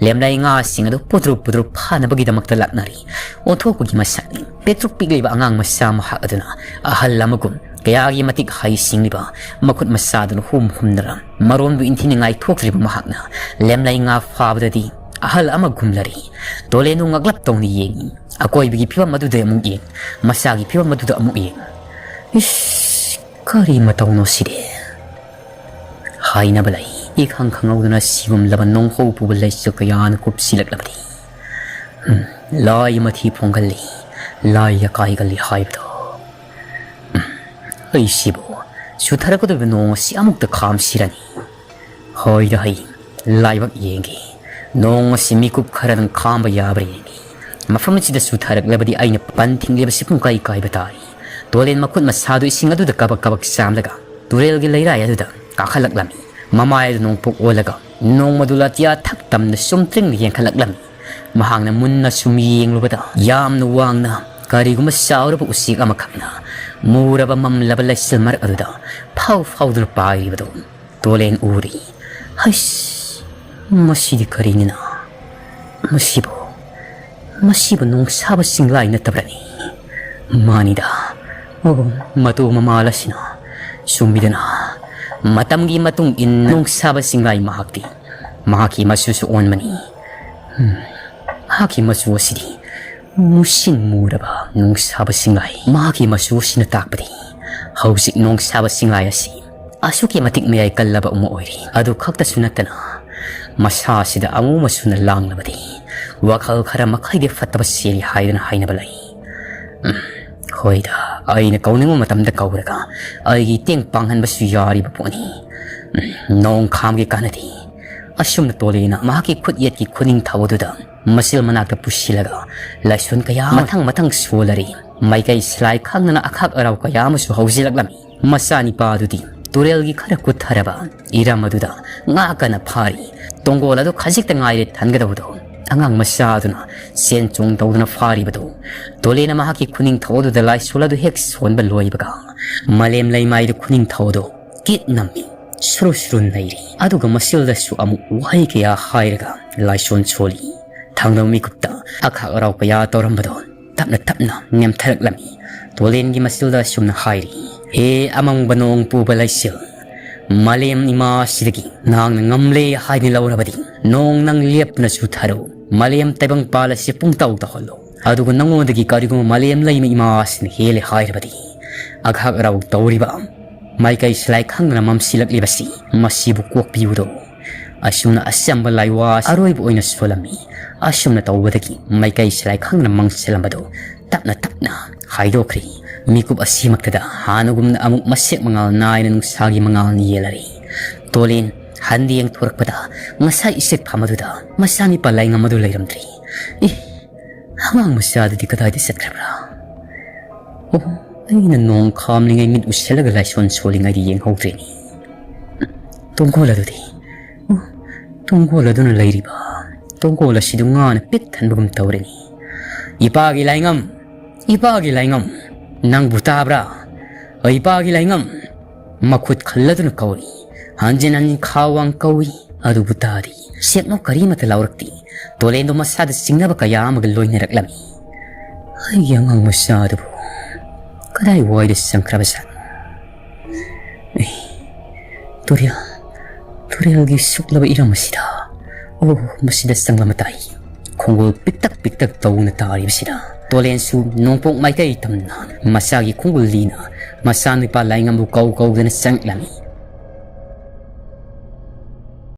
ꯂꯦꯝꯂꯩ ꯉꯥꯁꯤꯡ ꯑꯗꯨ ꯄꯨꯗ꯭ꯔꯨꯞ ꯄꯨꯗ꯭ꯔꯨꯞ ꯐꯥꯅꯕꯒꯤꯗꯃꯛꯇ ꯂꯥꯛꯅꯔꯤ꯫ ꯑꯣꯟꯊꯣꯛꯄꯒꯤ ꯃꯁꯛꯅꯤ꯫ ꯄꯤꯛꯇ꯭ꯔꯨ ꯄꯤꯛꯂꯤꯕ ꯑꯉꯥꯡ ꯃꯆꯥ ꯃꯍꯥꯛ ꯑꯗꯨꯅ ꯑꯍꯜ ꯑꯃꯒꯨꯝ ꯀꯌꯥꯒꯤ ꯃꯇꯤꯛ ꯍꯩ ꯁꯤꯡꯂꯤꯕ ꯃꯈꯨꯠ ꯃꯆꯥꯗꯨꯅ ꯍꯨꯝ ꯍꯨꯝꯗꯅ ꯃꯔꯣꯟꯕꯨ ꯏꯟꯊꯤꯅꯤꯡꯉꯥꯏ ꯊꯣꯛꯇ꯭ꯔꯤꯕ ꯃꯍꯥꯛꯅ ꯂꯦꯝꯂꯩ ꯉꯥ ꯐꯥꯕꯗꯗꯤ ꯑꯍꯜ ꯑꯃꯒꯨꯝꯂꯔꯤ꯫ ꯇꯣꯂꯦꯟꯗꯨ ꯉꯛꯂꯞ ꯇꯧꯅ ꯌꯦꯡꯏ꯫ ꯑꯀꯣꯏꯕꯒꯤ ꯐꯤꯕꯝ ꯑꯗꯨꯗ ꯑꯃꯨꯛ ꯌꯦꯡ, ꯃꯆꯥꯒꯤ ꯐꯤꯕꯝ ꯑꯗꯨꯗ ꯑꯃꯨꯛ ꯌꯦꯡ꯫ ꯏꯁ, ꯀꯔꯤ ꯃꯇꯧꯅꯣ ꯁꯤꯗꯤ? ꯍꯥꯏꯅꯕ ꯂꯩ, ꯏꯈꯪ ꯈꯪꯍꯧꯗꯅ ꯁꯤꯒꯨꯝꯂꯕ ꯅꯣꯡꯍꯧ ꯄꯨꯕ ꯂꯩꯆꯤꯜ ꯀꯌꯥꯅ ꯀꯨꯞꯁꯤꯜꯂꯛꯂꯕꯗꯤ, ꯎꯝ, ꯂꯥꯏ ꯃꯊꯤ ꯐꯣꯡꯒꯜꯂꯤ, ꯂꯥꯏ ꯑꯀꯥꯏꯒꯜꯂꯤ ꯍꯥꯏꯕꯗꯣ꯫ ꯎꯝ, ꯑꯩꯁꯤꯕꯨ ꯆꯨꯊꯔꯛꯀꯗꯧꯔꯤꯕ ꯅꯣꯡ ꯑꯁꯤ ꯑꯃꯨꯛꯇ ꯈꯥꯝꯁꯤꯔꯅꯤ꯫ ꯍꯣꯏꯗ ꯍꯩ, ꯂꯥꯏꯕꯛ ꯌꯦꯡꯒꯦ꯫ ꯅꯣꯡ ꯑꯁꯤ ꯃꯤꯀꯨꯞ ꯈꯔꯗꯪ ꯈꯥꯝꯕ ꯌꯥꯕ꯭ꯔꯥ ꯌꯦꯡꯒꯦ꯫ ꯃꯐꯝ ꯑꯁꯤꯗ ꯆꯨꯊꯔꯛꯂꯕꯗꯤ ꯑꯩꯅ ꯄꯟ ꯊꯤꯡꯂꯤꯕꯁꯤ ꯄꯨꯡꯀꯥꯏ ꯀꯥꯏꯕ ꯇꯥꯏ꯫ ꯇꯣꯂꯦꯟ ꯃꯈꯨꯠ ꯃꯁꯥꯗꯨ ꯏꯁꯤꯡ ꯑꯗꯨꯗ ꯀꯕꯛ ꯀꯕꯛ ꯆꯥꯝꯂꯒ ꯇꯨꯔꯦꯜꯒꯤ ꯂꯩꯔꯥꯏ ꯑꯗꯨꯗ ꯀꯥꯈꯠꯂꯛꯂꯝꯃꯤ꯫ ꯃꯃꯥꯏ ꯑꯗꯨ ꯅꯣꯡꯄꯣꯛ ꯑꯣꯜꯂꯒ ꯅꯣꯡꯃꯗꯨ ꯑꯇꯤꯌꯥ ꯊꯛ ꯇꯝꯅ ꯆꯨꯝꯇ꯭ꯔꯤꯡꯅ ꯌꯦꯡꯈꯠꯂꯛꯂꯝꯃꯤ꯫ ꯃꯍꯥꯛꯅ ꯃꯨꯟꯅ ꯁꯨꯝ ꯌꯦꯡꯂꯨꯕꯗ ꯌꯥꯝꯅ ꯋꯥꯡꯅ ꯀꯔꯤꯒꯨꯝꯕ ꯆꯥꯎꯔꯕ ꯎꯆꯦꯛ ꯑꯃꯈꯛꯅ ꯃꯨꯔꯕ ꯃꯝꯂꯕ ꯂꯩꯆꯤꯜ ꯃꯔꯛ ꯑꯗꯨꯗ ꯐꯥꯎ ꯐꯥꯎꯗꯨꯅ ꯄꯥꯏꯔꯤꯕꯗꯨ ꯇꯣꯂꯦꯟ ꯎꯔꯤ꯫ ꯍꯩꯁ! ꯃꯁꯤꯗꯤ ꯀꯔꯤꯅꯤꯅ? ꯃꯁꯤꯕꯨ, ꯃꯁꯤꯕꯨ ꯅꯣꯡꯁꯥꯕ ꯆꯤꯡꯂꯥꯏ ꯅꯠꯇꯕ꯭ꯔꯅꯤ? ꯃꯥꯅꯤꯗ꯫ ꯑꯣ, ꯃꯇꯨ ꯃꯃꯥꯜ ꯑꯁꯤꯅ꯫ ꯆꯨꯝꯃꯤꯗꯅ, ꯃꯇꯝꯒꯤ ꯃꯇꯨꯡ ꯏꯟꯅ ꯅꯣꯡꯁꯥꯕ ꯆꯤꯡꯂꯥꯏ ꯃꯍꯥꯛꯇꯤ ꯃꯍꯥꯛꯀꯤ ꯃꯆꯨꯁꯨ ꯑꯣꯟꯕꯅꯤ꯫ ꯎꯝ, ꯃꯍꯥꯛꯀꯤ ꯃꯆꯨ ꯑꯁꯤꯗꯤ ꯃꯨꯁꯤꯟ ꯃꯨꯔꯕ ꯅꯣꯡꯁꯥꯕ ꯆꯤꯡꯂꯥꯏ꯫ ꯃꯍꯥꯛꯀꯤ ꯃꯆꯨ ꯑꯁꯤꯅ ꯇꯥꯛꯄꯗꯤ ꯍꯧꯖꯤꯛ ꯅꯣꯡꯁꯥꯕ ꯆꯤꯡꯂꯥꯏ ꯑꯁꯤ ꯑꯁꯨꯛꯀꯤ ꯃꯇꯤꯛ ꯃꯌꯥꯏ ꯀꯜꯂꯕ ꯑꯃ ꯑꯣꯏꯔꯤ꯫ ꯑꯗꯨ ꯈꯛꯇꯁꯨ ꯅꯠꯇꯅ, ꯃꯁꯥ ꯑꯁꯤꯗ ꯑꯃꯨ ꯃꯆꯨꯅ ꯂꯥꯡꯂꯕꯗꯤ ꯋꯥꯈꯜ ꯈꯔ ꯃꯈꯩꯗꯤ ꯐꯠꯇꯕ ꯆꯦꯜꯂꯤ ꯍꯥꯏꯗꯅ ꯍꯥꯏꯅꯕ ꯂꯩ꯫ ꯎꯝ, ꯍꯣꯏꯗ, ꯑꯩꯅ ꯀꯧꯅꯤꯡꯕ ꯃꯇꯝꯗ ꯀꯧꯔꯒ ꯑꯩꯒꯤ ꯇꯦꯡ ꯄꯥꯡꯍꯟꯕꯁꯨ ꯌꯥꯔꯤꯕ ꯄꯣꯠꯅꯤ꯫ ꯎꯝ, ꯅꯣꯡ ꯈꯥꯝꯒꯦ ꯀꯥꯟꯅꯗꯦ꯫ ꯑꯁꯨꯝꯅ ꯇꯣꯂꯦꯟꯅ ꯃꯍꯥꯛꯀꯤ ꯈꯨꯠ ꯌꯦꯠꯀꯤ ꯈꯨꯅꯤꯡꯊꯧ ꯑꯗꯨꯗ ꯃꯆꯤꯜ ꯃꯅꯥꯛꯇ ꯄꯨꯁꯤꯜꯂꯒ ꯂꯥꯏꯁꯣꯟ ꯀꯌꯥ ꯑꯃ ꯃꯊꯪ ꯃꯊꯪ ꯁꯣꯜꯂꯔꯤ꯫ ꯃꯥꯏꯀꯩ ꯁꯤꯂꯥꯏ ꯈꯪꯗꯅ ꯑꯈꯥꯛ ꯑꯔꯥꯎ ꯀꯌꯥ ꯑꯃꯁꯨ ꯍꯧꯖꯤꯜꯂꯛꯂꯝꯃꯤ꯫ ꯃꯆꯥꯅꯤꯄꯥ ꯑꯗꯨꯗꯤ ꯇꯨꯔꯦꯜꯒꯤ ꯈꯔ ꯀꯨꯠꯊꯔꯕ ꯏꯔꯝ ꯑꯗꯨꯗ ꯉꯥ ꯀꯟꯅ ꯐꯥꯔꯤ꯫ ꯇꯣꯡꯒꯣꯜ ꯑꯗꯨ ꯈꯖꯤꯛꯇ ꯉꯥꯏꯔꯦ ꯊꯟꯒꯗꯧꯕꯗꯣ꯫ ꯑꯉꯥꯡ ꯃꯆꯥ ꯑꯗꯨꯅ ꯆꯦꯟ ꯆꯣꯡ ꯇꯧꯗꯨꯅ ꯐꯥꯔꯤꯕꯗꯨ꯫ ꯇꯣꯂꯦꯟꯅ ꯃꯍꯥꯛꯀꯤ ꯈꯨꯅꯤꯡꯊꯧ ꯑꯗꯨꯗ ꯂꯥꯏꯁꯣꯜ ꯑꯗꯨ ꯍꯦꯛ ꯁꯣꯟꯕ ꯂꯣꯏꯕꯒ, ꯃꯂꯦꯝ ꯂꯩꯃꯥꯏꯗꯨ ꯈꯨꯅꯤꯡꯊꯧ ꯑꯗꯨ ꯀꯤꯠ ꯅꯝꯃꯤ꯫ ꯁꯨꯔꯨ ꯁꯨꯔꯨ ꯅꯩꯔꯤ꯫ ꯑꯗꯨꯒ ꯃꯆꯤꯜꯗꯁꯨ ꯑꯃꯨꯛ ꯋꯥꯍꯩ ꯀꯌꯥ ꯍꯥꯏꯔꯒ ꯂꯥꯏꯁꯣꯟ ꯁꯣꯜꯂꯤ꯫ ꯊꯥꯡꯗꯧ ꯃꯤꯀꯨꯞꯇ ꯑꯈꯥꯛ ꯑꯔꯥꯎ ꯀꯌꯥ ꯇꯧꯔꯝꯕꯗꯣ ꯇꯞꯅ ꯇꯞꯅ ꯅꯦꯝꯊꯔꯛꯂꯝꯃꯤ꯫ ꯇꯣꯂꯦꯟꯒꯤ ꯃꯆꯤꯜꯗ ꯑꯁꯨꯝꯅ ꯍꯥꯏꯔꯤ, "ꯍꯦ ꯑꯃꯪꯕ ꯅꯣꯡ ꯄꯨꯕ ꯂꯩꯆꯤꯜ, ꯃꯥꯂꯦꯝ ꯏꯃꯥ ꯑꯁꯤꯗꯒꯤ ꯅꯍꯥꯛꯅ ꯉꯝꯂꯦ ꯍꯥꯏꯅ ꯂꯧꯔꯕꯗꯤ, ꯅꯣꯡ ꯅꯪ ꯂꯦꯞꯇꯅ ꯆꯨꯊꯔꯨ꯫ ꯃꯥꯂꯦꯝ ꯇꯥꯏꯕꯪꯄꯥꯜ ꯑꯁꯤ ꯄꯨꯡꯇꯥꯎ ꯇꯧꯍꯜꯂꯨ꯫ ꯑꯗꯨꯒ ꯅꯉꯣꯟꯗꯒꯤ ꯀꯔꯤꯒꯨꯝꯕ ꯃꯥꯂꯦꯝ ꯂꯩꯃ ꯏꯃꯥ ꯑꯁꯤꯅ ꯍꯦꯜꯂꯦ ꯍꯥꯏꯔꯕꯗꯤ, ꯑꯈꯥꯛ ꯑꯔꯥꯎ ꯇꯧꯔꯤꯕ ꯃꯥꯏꯀꯩ ꯁꯤꯂꯥꯏ ꯈꯪꯗꯅ ꯃꯝꯁꯤꯜꯂꯛꯂꯤꯕꯁꯤ, ꯃꯁꯤꯕꯨ ꯀꯣꯛꯄꯤꯌꯨꯗꯣ꯫" ꯑꯁꯨꯝꯅ ꯑꯆꯝꯕ ꯂꯥꯏꯋꯥ ꯑꯔꯣꯏꯕ ꯑꯣꯏꯅ ꯁꯣꯜꯂꯝꯃꯤ꯫ ꯑꯁꯨꯝꯅ ꯇꯧꯕꯗꯒꯤ ꯃꯥꯏꯀꯩ ꯁꯤꯂꯥꯏ ꯈꯪꯗꯅ ꯃꯝꯁꯤꯜꯂꯝꯕꯗꯨ ꯇꯞꯅ ꯇꯞꯅ ꯍꯥꯏꯗꯣꯛꯈ꯭ꯔꯤ꯫ ꯃꯤꯀꯨꯞ ꯑꯁꯤꯃꯛꯇꯗ ꯍꯥꯟꯅꯒꯨꯝꯅ ꯑꯃꯨꯛ ꯃꯁꯦꯛ ꯃꯉꯥꯜ ꯅꯥꯏꯅ ꯅꯨꯡꯁꯥꯒꯤ ꯃꯉꯥꯜꯅ ꯌꯦꯜꯂꯔꯤ꯫ ꯇꯣꯂꯦꯟ ꯍꯟꯗꯤ ꯌꯦꯡꯊꯣꯔꯛꯄꯗ ꯉꯁꯥꯏ ꯏꯁꯤꯛ ꯐꯝ ꯑꯗꯨꯗ ꯃꯆꯥꯅꯤꯄꯥ ꯂꯩꯉꯝ ꯑꯗꯨ ꯂꯩꯔꯝꯗ꯭ꯔꯤ꯫ ꯏ! ꯑꯉꯥꯡ ꯃꯆꯥꯗꯨꯗꯤ ꯀꯗꯥꯏꯗ ꯆꯠꯈ꯭ꯔꯕ꯭ꯔꯥ? ꯑꯣ, ꯑꯩꯅ ꯅꯣꯡ ꯈꯥꯝꯂꯤꯉꯩ ꯃꯤꯠ ꯎꯁꯤꯜꯂꯒ ꯂꯥꯏꯁꯣꯟ ꯁꯣꯜꯂꯤꯉꯩꯗ ꯌꯦꯡꯍꯧꯗ꯭ꯔꯦꯅꯦ꯫ ꯇꯣꯡꯒꯣꯜ ꯑꯗꯨꯗꯤ? ꯑꯣ, ꯇꯣꯡꯒꯣꯜ ꯑꯗꯨꯅ ꯂꯩꯔꯤꯕ ꯇꯣꯡꯒꯣꯜ ꯑꯁꯤꯗꯨ ꯉꯥꯅ ꯄꯤꯛ ꯊꯟꯕꯒꯨꯝ ꯇꯧꯔꯦꯅꯦ꯫ "ꯏꯄꯥꯒꯤ ꯂꯥꯏꯉꯝ, ꯏꯄꯥꯒꯤ ꯂꯥꯏꯉꯝ, ꯅꯪꯕꯨ ꯇꯥꯕ꯭ꯔꯥ? ꯏꯄꯥꯒꯤ ꯂꯥꯏꯉꯝ!" ꯃꯈꯨꯠ ꯈꯜꯂꯗꯨꯅ ꯀꯧꯔꯤ꯫ ꯍꯟꯖꯤꯟ ꯍꯟꯖꯤꯟ ꯈꯥ ꯋꯥꯡ ꯀꯧꯏ, ꯑꯗꯨꯕꯨ ꯇꯥꯗꯦ꯫ ꯁꯦꯛꯅꯧ ꯀꯔꯤꯃꯠꯇ ꯂꯥꯎꯔꯛꯇꯦ꯫ ꯇꯣꯂꯦꯟꯗꯣ ꯃꯁꯥꯗ ꯆꯤꯡꯅꯕ ꯀꯌꯥ ꯑꯃꯒ ꯂꯣꯏꯅꯔꯛꯂꯝꯃꯤ꯫ ꯑꯩꯒꯤ ꯑꯉꯥꯡ ꯃꯆꯥ ꯑꯗꯨꯕꯨ ꯀꯗꯥꯏ ꯋꯥꯏꯗ ꯆꯪꯈ꯭ꯔꯕꯖꯥꯠꯅꯣ? ꯑꯦ, ꯇꯨꯔꯦꯜ, ꯇꯨꯔꯦꯜꯒꯤ ꯁꯨꯛꯂꯕ ꯏꯔꯝ ꯑꯁꯤꯗ, ꯑꯣ, ꯃꯁꯤꯗ ꯆꯪꯂꯝꯕ ꯇꯥꯏ꯫ ꯈꯣꯡꯒꯨꯜ ꯄꯤꯛꯇꯛ ꯄꯤꯛꯇꯛ ꯇꯧꯅ ꯇꯥꯔꯤꯕꯁꯤꯗ ꯇꯣꯂꯦꯟꯁꯨ ꯅꯣꯡꯄꯣꯛ ꯃꯥꯏꯀꯩ ꯇꯝꯅ ꯃꯆꯥꯒꯤ ꯈꯣꯡꯒꯨꯜ ꯂꯤꯅ ꯃꯆꯥꯅꯨꯄꯥ ꯂꯥꯏꯉꯝꯕꯨ ꯀꯧ ꯀꯧꯗꯅ ꯆꯪꯂꯝꯃꯤ꯫